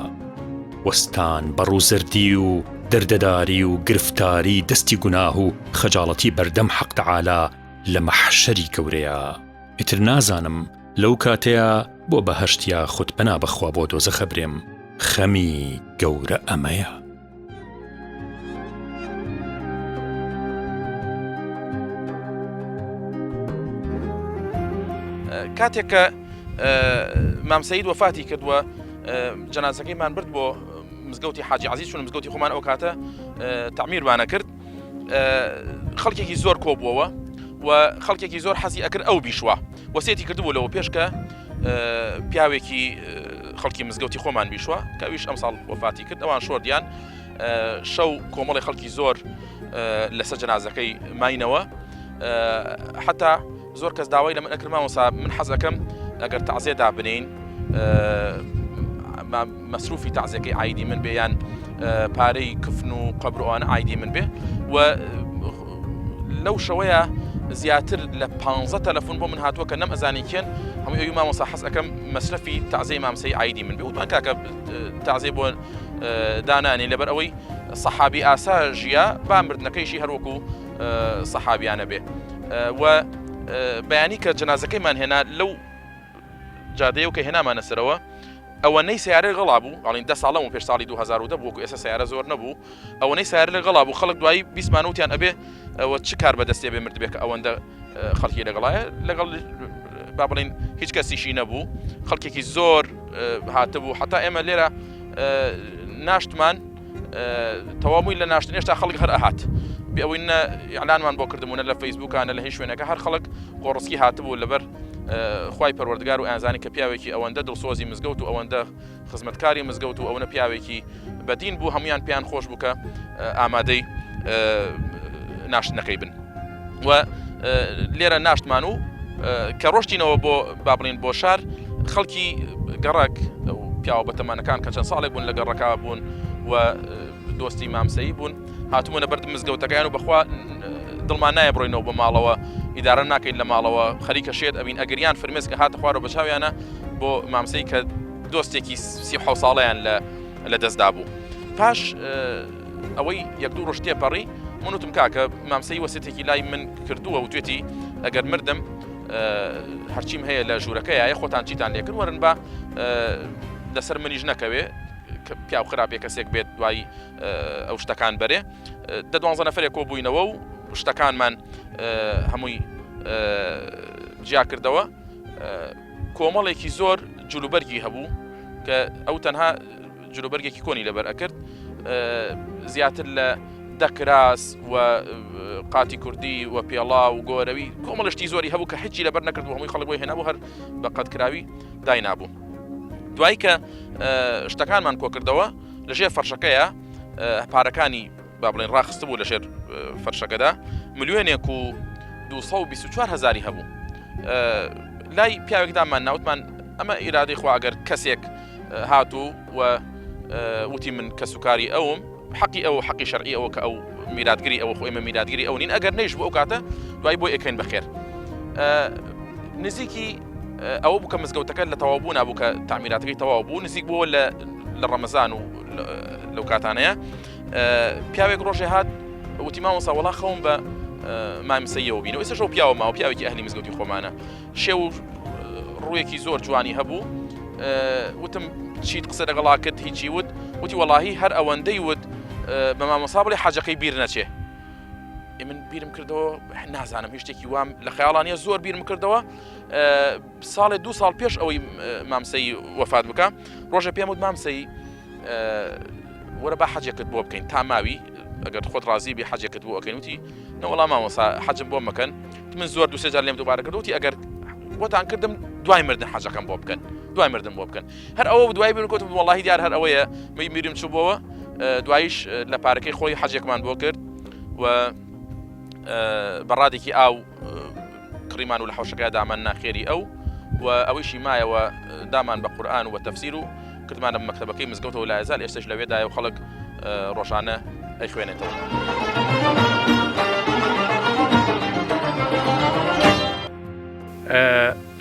وەستان بە ڕووزەردی و دەردەداری و گرفتاری دەستی گوناه و خەجاڵەتی بەردەم حەق تەعالا لە مەحشەری گەورەیا. ئیتر نازانم لەو کاتەیا بۆ بەهەشت یاخود پەنا بەخوا بۆ دۆزەخ ئەبرێم، خەمی گەورە ئەمەیە. کاتێک کە مام سەید وەفاتی کردووە جەنازەکەیمان برد بۆ مزگەوتی حاجی عزیز چون مزگەوتی خۆمان ئەو کاتە تعمیرمانە کرد خەڵکێکی زۆر کۆبووەوە و خەڵکێکی زۆر حەزی ئەکرد ئەو بیشوە وەسێتی کردبوو لەوە پێش کە پیاوێکی خەڵکی مزگەوتی خۆمان بیشوە کە ئەویش ئەمساڵ وەفاتی کرد ئەوان شۆردیان شەو کۆمەڵی خەڵکی زۆر لەسەر جەنازەکەی ماینەوە حتا زۆر کەس داوای لە من ئەکرد مامۆسا من حەز ئەکەم ئەگەر تەعزیە دابنێین مەسروفی تەعزیەکەی عایدی من بێ یان پارەی کفن و قەبر و ئەوانە عایدی من بێ و لەو شەوەیە زیاتر لە پ تەلەفۆن بۆ من هاتووە کە نەم ئەزانی کێن هەمووی ئەوی مامۆسا حەز ئەەکەم مەسرەفی تازەی مامسەی عیدی من بێ وتمان کاکە تازەی بۆ دانانی لەبەر ئەوەی سەحابی ئاسا ژیا با مردنەکەیشی هەروەکو سەحابیانە بێ و بەیانی کە جەنازەکەیمان هێنا لەو جادەیە و کە هێنامانە سەرەوە ئەوەنەی سیارە غەڵا بوو ئەڵین دە ساڵە و پێش ساڵی 2010 بوو ئێستا سیارە زۆر نەبوو ئەوەنەی سیارە لە غەڵا بوو خەڵک دوایی بیسمان وتیان ئەبێ ئەوە چ کار بەدەستێ بێ مردبێ کە ئەوەندە خەڵکی لەگەڵایە لەگەڵ با بڵین هیچ کەسیشی نەبوو خەڵکێکی زۆر هاتبوو حتا ئێمە لێرە ناشتمان تەواو بووین لە ناشتن هێشتا خەڵک هەر ئەهات بێ ئەوەی نە ئیعلانمان بۆ کردبوو نە لە فەیسبووکانە لە هیچ شوێنەکە هەر خەڵک قۆڕسکی هاتبوو لەبەر خوای پەروەردگار و ئەیانزانی کە پیاوێکی ئەوەندە دڵسۆزی مزگەوت و ئەوەندە خزمەتکاری مزگەوت و ئەوەنە پیاوێکی بەدین بوو هەمویان پێیان خۆش بوو کە ئامادەی ناشتنەکەی بن و لێرە ناشتمان و کە ڕۆشتینەوە بۆ با بڵین بۆ شار خەڵکی گەڕەک پیاوە بەتەمانەکان کە چەند ساڵێک بوون لە گەڕەکە بوون و دۆستی مامسەیی بوون هاتوونە بەرد مزگەوتەکەیان و بەخوا دڵمان نایە بڕۆینەوە بۆ ماڵەوە ئیدارە ناکەین لە ماڵەوە خەریکە شێت ئەبین ئەگریان فرمێسکە هاتە خوارەوە بە چاویانە بۆ مامسەی کە دۆستێکی سی ساڵیان لە لە دەستدا بوو پاش ئەوەی یەک دوو ڕۆژ تێپەڕی من وتم کاکە مامسەی وەسێتێکی لای من کردووە وتێتی ئەگەر مردم هەرچیم هەیە لە ژوورەکەیە خۆتان چیتان لێکرد وەرن بە لەسەر منیش نەکەوێ پیاو خراپێ کەسێک بێت دوایی ئەو شتەکان بەرێ دە دوانزە نەفرێک کۆبووینەوە و شتەکانمان هەمووی جیا کردەوە کۆمەڵێکی زۆر جلوبەرگی هەبوو کە ئەو تەنها جلوبەرگێکی کۆنی لەبەر ئەکرد زیاتر لە دەکراس و قاتی کوردی و پێڵا و گۆرەوی کۆمەڵشتی زۆری هەبوو کە هیچی لەبەر نەکرد و هەمووی خەڵک بۆی هێنابوو هەر بە قەدکراوی داینابوو دوای کە شتەکانمان کۆکردەوە لەژێر فەرشەکەیە پارەکانی با بڵێن ڕاخستبوو لەژێر فەرشەکەدا ملیۆنێک و 224 هزاری هەبوو لای پیاوێکدامان ناوتمان ئەمە ئیرادەی خوا ئەگەر کەسێک هاتوو و وتی من کەسوکاری ئەوم حەقی ئەو حەقی شەرعی ئەوە کە ئەو میراتگری ئەوە خۆ ئێمە میراتگری ئەو نین ئەگەر نەیش بۆ ئەو کاتە دوای بۆ ئەکەین بەخێر نزیکی ئەوە بوو کە مزگەوتەکە لە تەواو بوو نابوو کە تعمیراتەکەی تەواو بوو نزیک بووە لە لە ڕەمەزان و لەو کاتانەیە پیاوێک ڕۆژێ هات وتی مامۆسا وەڵا خەوم بە مامسەیەوە بینەوە ئێستا شەو پیاوە ماوە پیاوێکی ئەهلی مزگەوتی خۆمانە شێو و ڕوویەکی زۆر جوانی هەبوو وتم چیت قسە لەگەڵا کرد هیچی وت وتی وەڵاهی هەر ئەوەندەی وت بە مامۆسا بڵێ حەجەکەی بیر نەچێ من بیرم کردەوە نازانم هیچ شتێکی وام لە خەیاڵانیە زۆر بیرم کردەوە ساڵێ دو ساڵ پێش ئەوەی مامسەی وەفات بکە ڕۆژە پێم وت مامسەی وەرە با حەجێکت بۆ بکەین تا ماوی ئەگەر خۆت ڕازی بی حەجێکت بۆ ئەکەین وتی نەوەڵا مامۆسا حەجم بۆ مەکەن من زۆر دوسێ جار لێم دووبارە کرد وتی ئەگەر بۆتان کردم دوای مردن حەجەکەم بۆ بکەن دوای مردن بۆ بکەن هەر ئەوە دوای بن کۆتم وەڵاهی دیار هەر ئەوەیە می میرم چوو بۆوە دوایش لە پارەکەی خۆی حەجێکمان بۆ کرد و بەڕادێکی ئاو کڕیمان و لە حەوشەکە دامان نا خێری ئەو و ئەوەیشی مایەوە دامان بە قورئان و بە تەفسیر و کردمانە مەکتەبەکەی مزگەوتەوە لایەزال ئێستش لەوێدایە و خەڵک ڕۆژانە ئەیخوێنێتەوە.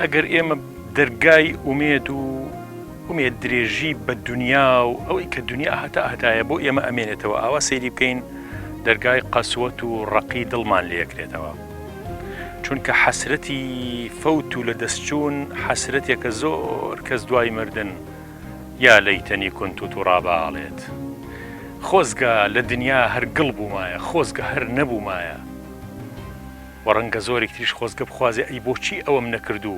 ئەگەر ئێمە دەرگای ئومێد و. ئومێد درێژی بە دونیا و ئەوەی کە دونیا هەتا هەتایە بۆ ئێمە ئەمێنێتەوە ئاوا سەیری بکەین دەرگای قەسوەت و ڕەقی دڵمان لێ ئەکرێتەوە چونکە حەسرەتی فەوت و لە دەستچوون حەسرەتێکە زۆر کەس دوای مردن یا لەیتەنی کونت تورابا ئەڵێت خۆزگە لە دنیا هەر گڵ بوومایە خۆزگە هەر نەبوومایە وە ڕەنگە زۆرێک تریش خۆزگە بخوازێ ئەی بۆچی ئەوەم نەکرد و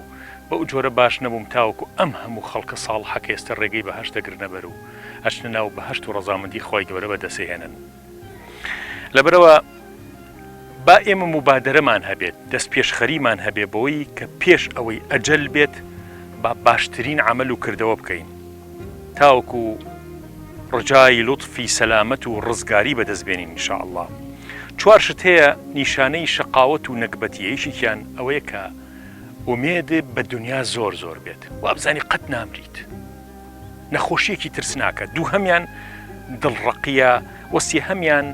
بەو جۆرە باش نەبووم تاوەکو ئەم هەموو خەڵکە ساڵحە کە ئێستە ڕێگەی بەهەشت دەگرنە بەر و ئەچنە ناو بەهەشت و ڕەزامەندی خوای گەورە بەدەسێهێنن. لەبەرئەوە با ئێمە موبادەرەمان هەبێت، دەستپێشخەریمان هەبێ بەوەی کە پێش ئەوەی ئەجەل بێت با باشترین عەمەل و کردەوە بکەین تاوەکو ڕجای لوتفی سەلامەت و ڕزگاری بەدەست بێنین ان شاء اللە. چوار شت هەیە نیشانەی شەقاوەت و نەگبەتیە یەکێکیان ئەوەیە کە ئومێد بە دونیا زۆر زۆر بێت وابزانی قەت نامریت نەخۆشیەکی ترسناکە دووهەمیان دڵڕەقیە و سێهەمیان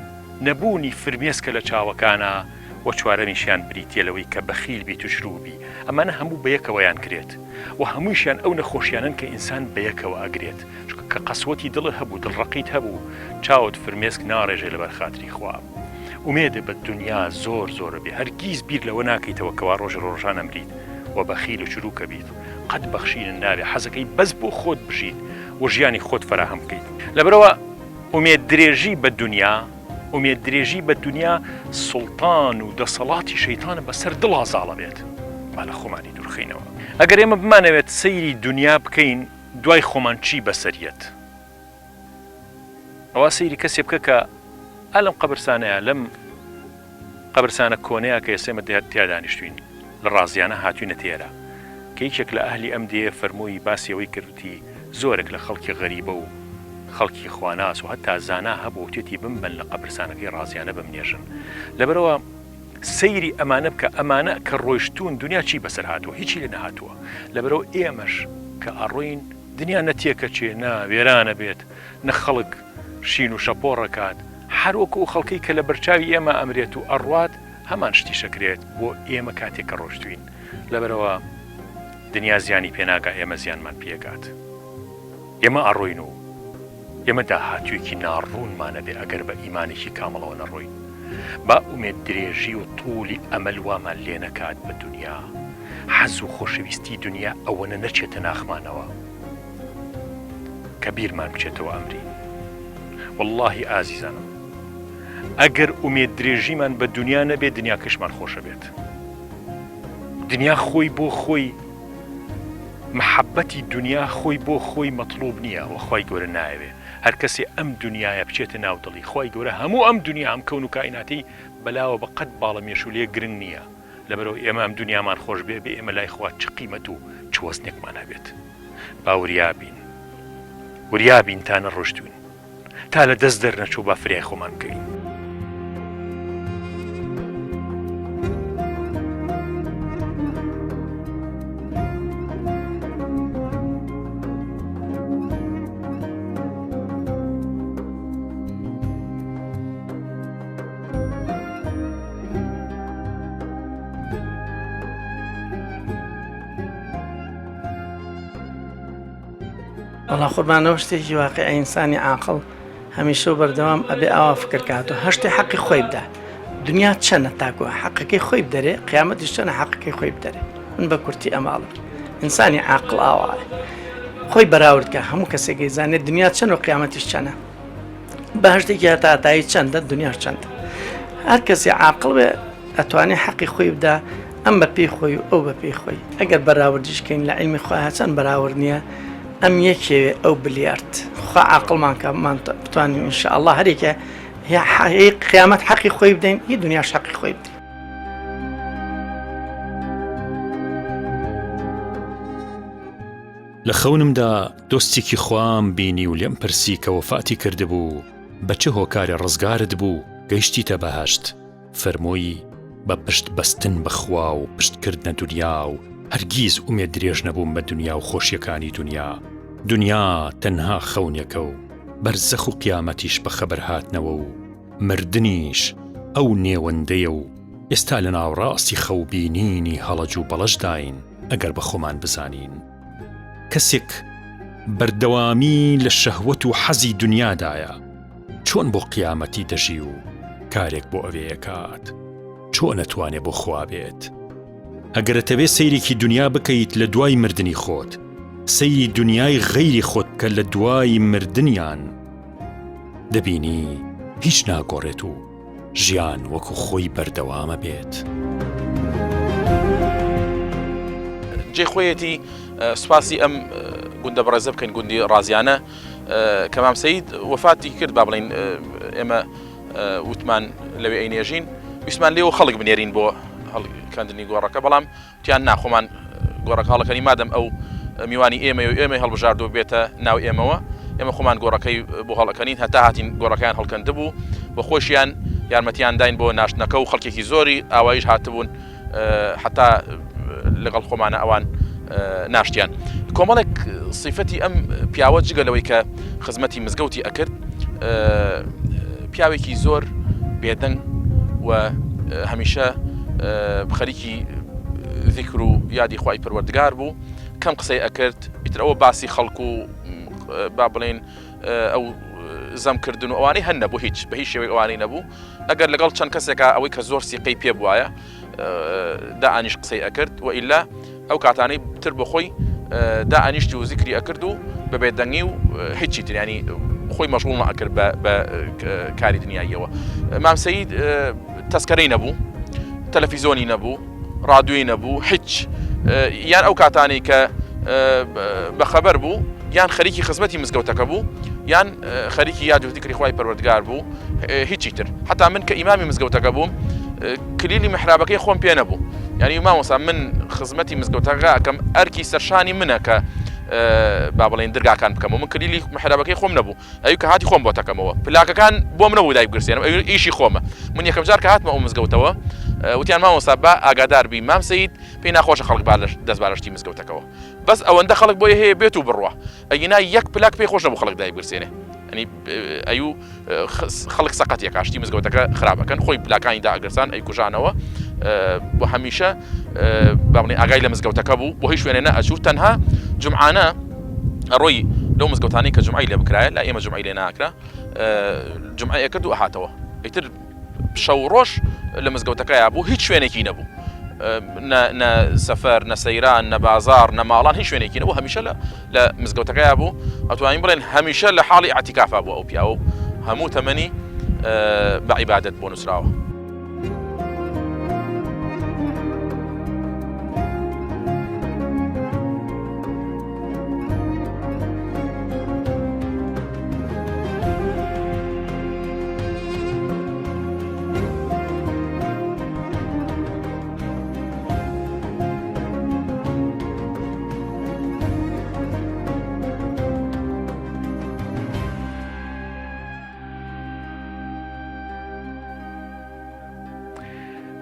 نەبوونی فرمێسکە لە چاوەکانا و چوارەمیشیان بریتیە لەوەی کە بەخیل بیت و شروو بی ئەمانە هەموو بەیەکەوەیان کرێت و هەموویشیان ئەو نەخۆشیانەن کە ئینسان بەیەکەوە ئەگرێت چونکە کە قەسوەتی دڵت هەبوو دڵڕەقیت هەبوو چاوت فرمێسک ناڕێژێ لەبەر خاتری خوا ئومێدە بە دونیا زۆر زۆرە بێ هەرگیز بیر لەوە ناکەیتەوە کەوا ڕۆژێ ڕۆژان ئەمریت و بەخیل و چروکە بیت قەت بەخشینت نابێ حەزەکەی بەس بۆ خۆت بژیت و ژیانی خۆت فەراهەم بکەیت لەبەرئەوە ئومێد درێژی بە دونیا ئومێد درێژی بە دونیا سوڵتان و دەسەڵاتی شەیتانە بەسەر دڵا زاڵە بێت با لە خۆمانی دوورخەینەوە ئەگەر ئێمە بمانەوێت سەیری دونیا بکەین دوای خۆمان چی بەسەر یەت ئەوا سەیری کەسێ بکە کە ئا لەم قەبرسانەیە لەم قەبرسانە کۆنەیە کە ئێستا ئێمە تیا دانیشتوین لە ڕازیانە هاتوینە تێرە کە یەکێک لە ئەهلی ئەم دێیە فەرمووی باسی ئەوەی کرد وتی زۆرێک لە خەڵکی غەریبە و خەڵکی خواناس و هەتا زانا هەبوو وتێتی بمبەن لە قەبرسانەکەی ڕازیانە بمنێژن لەبەرئەوە سەیری ئەمانە بکە ئەمانە کە ڕۆیشتوون دنیا چی بەسەر هاتووە هیچی لێ نەهاتووە لەبەرئەوە ئێمەش کە ئەڕۆین دنیا نە تێکەچێ نە وێرانە بێت نە خەڵک شین و شەپۆڕ ئەکات هەر وەکو ئەو خەڵکەی کە لە بەرچاوی ئێمە ئەمرێت و ئەڕوات هەمان شتیش ئەکرێت بۆ ئێمە کاتێک کە ڕۆشتوین لەبەرئەوە دنیا زیانی پێ ناگا ئێمە زیانمان پێ ئەگات ئێمە ئەڕۆین و ئێمە داهاتوویەکی ناڕوونمان ئەبێ ئەگەر بە ئیمانێکی کامڵەوە نەڕۆین. با ئومێد درێژی و تولی ئەمەل وامان لێ نەکات بە دونیا، حەز و خۆشەویستی دونیا ئەوەنە نەچێتە ناخمانەوە کە بیرمان بچێتەوە ئەمرین. وەڵڵاهی ئازیزانم ئەگەر ئومێد درێژیمان بە دونیا نەبێ دنیاکەشمان خۆشەبێت. دنیا خۆی بۆ خۆی مەحەبەتی دونیا خۆی بۆ خۆی مەتڵوب نیە وە خوای گەورە نایەوێ هەر کەسێ ئەم دونیایە بچێتە ناو دڵی خوای گەورە هەموو ئەم دونیا ئەم کەون و کائیناتەی بەلاوە بە قەد باڵە مێشولەیەک گرنگ نیە لەبەرئەوە ئێمە ئەم دونیامان خۆش بێ بێ ئێمە لای خوا چ قیمەت و چ وەزنێکمان هەبێت با وریا بین وریا بین تا نەڕۆشتوین. تا لە دەست دەرنەچوو با فریای خۆمان بکەوین. وەڵا قوربان ئەوە شتێکی واقیعە ئینسانی عاقڵ هەمیشە و بەردەوام ئەبێ ئاوا فکر کات و هەشتێ حەقی خۆی بدا دنیا چەنە تاکو حەقەکەی خۆی بدەرێ قیامەتیش چەنە حەقەکەی خۆی بدەرێ من بە کورتی ئەماڵم ئینسانی عاقڵ ئاوایە خۆی بەراورد کە هەموو کەسێک ئەیزانێت دنیا چەند و قیامەتیش چەنە بەهشتێکی هەتاتایی چەندە دنیاش چەندە هەر کەسێ عاقڵ بێ ئەتوانێ حەقی خۆی بدا ئەم بە پێی خۆی و ئەو بە پێی خۆی ئەگەر بەراوردیش کەین لە عیلمی خوا هەچەند بەراورد نییە ئەم یەکێوێ ئەو بلیارد خوا عاقڵمان کە مان بتوانین ان شاء الله هەرێکە هی قیامەت حەقی خۆی بدەین هی دنیاش حەقی خۆی بدەین. لە خەونمدا دۆستێکی خوام بینی و لێم پرسی کە وەفاتی کردبوو بە چ هۆکارێ ڕزگارت بوو گەیشتیتە بەهەشت؟ فەرمووی، بە پشت بەستن بە خوا و پشت کردنە دونیا و هەرگیز ئومێد درێژ نەبووم بە دونیا و خۆشیەکانی دونیا، دونیا تەنها خەونێکە و بەرزەخ و قیامەتیش بە خەبەر هاتنەوە و مردنیش ئەو نێوەندەیە و ئێستا لە ناوەڕاستی خەو بینینی هەڵەج و بەڵەجداین ئەگەر بە خۆمان بزانین کەسێک. بەردەوامی لە شەهوەت و حەزی دنیادایە چۆن بۆ قیامەتی دەژی و کارێک بۆ ئەوێ ئەکات چۆن ئەتوانێ بۆ خوا بێت ئەگەر ئەتەوێ سەیرێکی دنیا بکەیت لە دوای مردنی خۆت سەیری دنیای غەیری خۆت بکە لە دوای مردنیان دەبینی هیچ ناگۆڕێت و ژیان وەکو خۆی بەردەوامە بێت. جێی خۆیەتی سوپاسی ئەم گوندە بەڕێزە بکەین گوندی ڕازیانە کە مام سەید وەفاتی کرد با بڵین ئێمە وتمان لەوێ ئەینێژین ویستمان لێەوە خەڵک بنێرین بۆ هەڵکەندنی گۆڕەکە بەڵام تیان ناخۆمان گۆڕەکە هەڵەکەنی مادەم ئەو میوانی ئێمە و ئێمەی هەڵبژاردو بێتە ناو ئێمەوە ئێمە خۆمان گۆڕەکەی بۆ هەڵەکەنین هەتا هاتین گۆڕەکەیان هەڵکەندبوو و خۆشیان یارمەتیان داین بۆ ناشتنەکە و خەڵکێکی زۆری ئاوایش هاتبوون حتا لەگەڵ خۆمانە ئەوان ناشتیان کۆمەڵێک سیفەتی ئەم پیاوە جگە لەوەی کە خزمەتی مزگەوتی ئەکرد پیاوێکی زۆر بێدەنگ و هەمیشە خەریکی ذیکر و یادی خوای پەروەردگار بوو کەم قسەی ئەکرد ئیتر ئەوە باسی خەڵک و با بڵێن ئەو زەمکردن و ئەوانەی هەن نەبوو هیچ بە هیچ شێوەیەک ئەوانەی نەبوو ئەگەر لەگەڵ چەند کەسێکا ئەوەی کە زۆر سیقەی پێ بواە دائانیش قسەی ئەکرد و ئیلا ئەو کاتانەی تر بۆ خۆی دائانیشتی و زیکری ئەکرد و بە بێدەنگی و هیچی تر ینی خۆی مەشغوڵ نەئەکرد بە کاری دنیاییەوە مام سەید تەسکەرەی نەبوو تەلەفیزۆنی نەبوو ڕادوێی نەبوو هیچ یان ئەو کاتانەی کە بەخەبەر بوو یان خەریکی خزمەتی مزگەوتەکە بوو یان خەریکی یاد و ذیکری خوای پەروەردگار بوو هیچی تر حتا من کە ئیمامی مزگەوتەکە بووم کلیلی محرابەکەی خۆم پێ نەبوو یعنی مامۆسا من خزمەتی مزگەوتەکە ئەکەم ئەرکی سەرشانی منە کە با بڵێن درگاکان بکەم و من کلیلی محرابەکەی خۆم نەبوو ئەوی کە هاتی خۆم بۆ تەکەمەوە پلاکەکان بۆم نەبوو دای بگرسێنم ئەوی ئیشی خۆمە من یەکەم جار کە هاتمە ئەو مزگەوتەوە وتیان مامۆستا با ئاگادار بی مام سەید پێی ناخۆشە خەڵک با دەست بارشتی مزگەوتەکەوە بەس ئەوەندە خەڵک بۆی هەیە بێت و بڕوا ئەگینا یەک پلاک پێی خۆش نەبوو خەڵک دای بگرسێنێ ئەنی ئەیو خەڵک سەقەت یەکاشتی مزگەوتەکە خراپەکەن خۆی پلاکانی داگرسان ئەی کوژانەوە بۆ هەمیشە بابنی ئاگای لە مزگەوتەکە بوو بۆ هیچ شوێنێ نەئەچوو تەنها جمعانە ئەڕۆی لەو مزگەوتانەی کە جمعەی لێ بکرایە لا ئێمە جمعەی لێ ناکرا جمعەی ئەکرد و ئەهاتەوە ئیتر شەو ڕۆژ لە مزگەوتەکەیا بوو هیچ شوێنێکی نەبوو نە سەفەر نە سەیران نە بازار نە ماڵان هیچ شوێنێکی نەبوو هەمیشە لە لە مزگەوتەکەیا بوو ئەتوانین بڵێن هەمیشە لە حاڵی ئاعتیکافا بوو ئەو پیاوە و هەموو تەمەنی بە عیبادەت بۆ نووسراوە.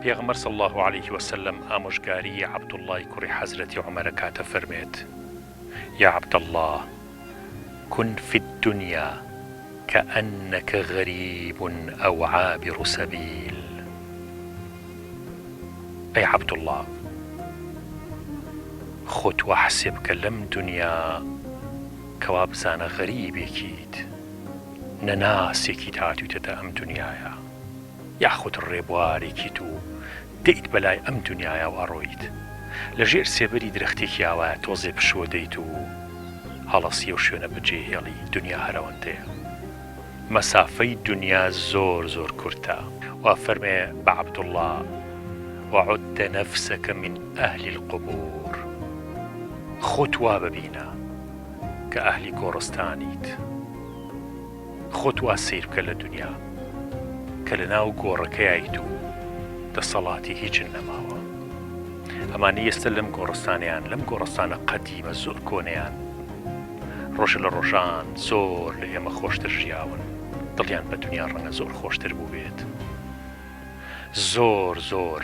پێغەمبەر صلی اللە علیه وسلم ئامۆژگاری عەبدوڵڵای کوڕی حەزرەتی عومەر ئەکات ئەفەرموێت، یا عبداللە کن فی الدنیا کأنک غریب او عابر سبیل، ئەی عەبدوڵڵا خۆت وا حسێب بکە لەم دونیا کەوا بزانە غەریبێکیت، نەناسێکیت هاتوویتەتە ئەم دونیایە. یاخود ڕێبوارێکیت و دێیت بەلای ئەم دونیایە و ئەڕۆیت لە ژێر سێبەری درەختێکی ئاوایە تۆزێ پشووە دەیت و هەڵەسی ئەو شوێنە بەجێ هێڵی دونیا هەرەوەندەیە مەسافەی دونیا زۆر زۆر کورتە. وا فەرمێ بە عەبدوڵڵا، وعد نفسک من اهل القبور، خۆت وا ببینە کە ئەهلی گۆڕستانیت. خۆت وا سەیر بکە لە دونیا کە لە ناو گۆڕەکەیایت و دەسەڵاتی هیچت نەماوە. ئەمانەی ئێستە لەم گۆڕستانەیان، لەم گۆڕستانە قەدیمە زۆر کۆنەیان، ڕۆژە لە ڕۆژان زۆر لە ئێمە خۆشتر ژیاون، دڵیان بە دونیا ڕەنگە زۆر خۆشتر بووبێت. زۆر زۆر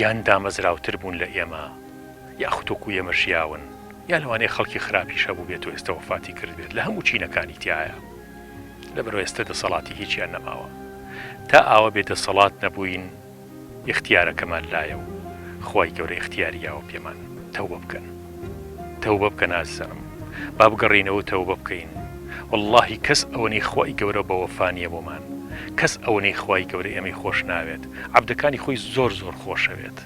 یان دامەزراوتر بوون لە ئێمە. یاخود وەکو ئێمە ژیاون یا لەوانەیە خەڵکی خراپیش هەبووبێت و ئێستە وەفاتی کردبێت لە هەموو چینەکانی تیایە لەبەرئەوە ئێستە دەسەڵاتی هیچیان نەماوە تا ئاوە بێ دەسەڵات نەبووین ئیختیارەکەمان لایە و خوای گەورە ئیختیاری یاوە پێمان تەوبە بکەن تەوبە بکەن ئازیزانم. با بگەڕێینەوە تەوبە بکەین وەڵاهی کەس ئەوەنەی خوای گەورە بە وەفا نیە بۆمان کەس ئەوەنەی خوای گەورە ئێمەی خۆش ناوێت عەبدەکانی خۆی زۆر زۆر خۆشەوێت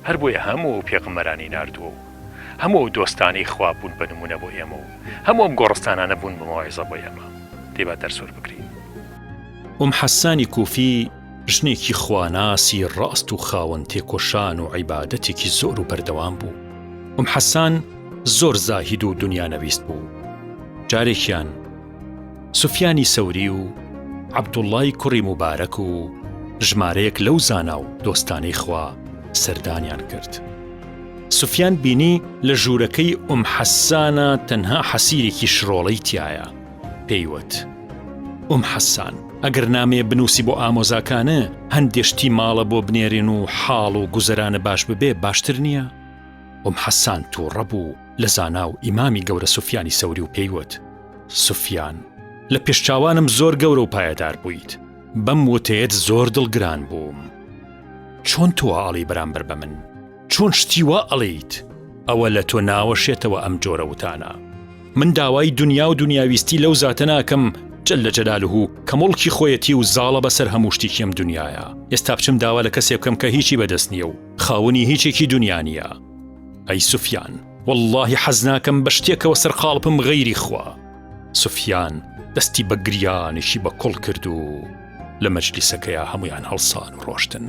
هەر بۆیە هەموو ئەو پێغەمبەرانی ناردووە و هەموو ئەو دۆستانەی خوا بوون بە نموونە بۆ ئێمە و هەموو ئەم گۆڕستانانە بوون بە مەوعیزە بۆ ئێمە دەی با دەرس وەربگرین. ئوم حەسانی کوفی ژنێکی خواناسی ڕاست و خاوەن تێکۆشان و عیبادەتێکی زۆر و بەردەوام بوو. ئوم حەسان زۆر زاهید و دونیانەویست بوو. جارێکیان سوفیانی سەوری و عەبدوڵڵای کوڕی موبارەک و ژمارەیەک لەو زانا و دۆستانەی خوا سەردانیان کرد. سوفیان بینی لە ژوورەکەی ئوم حەسانە تەنها حەسیرێکی شڕۆڵەی تیایە. پێی وت، ئوم حەسان، ئەگەر نامەیە بنووسی بۆ ئامۆزاکانە، هەندێ شتی ماڵە بۆ بنێرێن و حاڵ و گوزەرانە باش ببێ باشتر نییە؟ ئوم حەسان تووڕە بوو لە زانا و ئیمامی گەورە سوفیانی سەوری و پێی وت، سوفیان، لە پێشچاوانم زۆر گەورە و پایەدار بوویت، بەم وتەیەت زۆر دڵگران بووم. چۆن تۆ وا ئەڵێی بەرامبەر بە من؟ چۆن شتی وا ئەڵێیت؟ ئەوە لە تۆ ناوەشێتەوە ئەم جۆرە وتانە. من داوای دونیا و دونیاویستی لەو زاتە ناکەم جل جلاله کە موڵکی خۆیەتی و زاڵە بەسەر هەموو شتێکی ئەم دونیایە. ئێستا بچم داوا لە کەسێ بکەم کە هیچی بەدەست نییە و خاوەنی هیچێکی دونیا نییە. ئەی سوفیان وەڵڵاهی حەز ناکەم بە شتێکەوە سەرقاڵ بم غەیری خوا. سوفیان دەستی بە گریانێکی بە کوڵ کرد و لە مەجلیسەکەیا هەموویان هەڵسان و ڕۆشتن.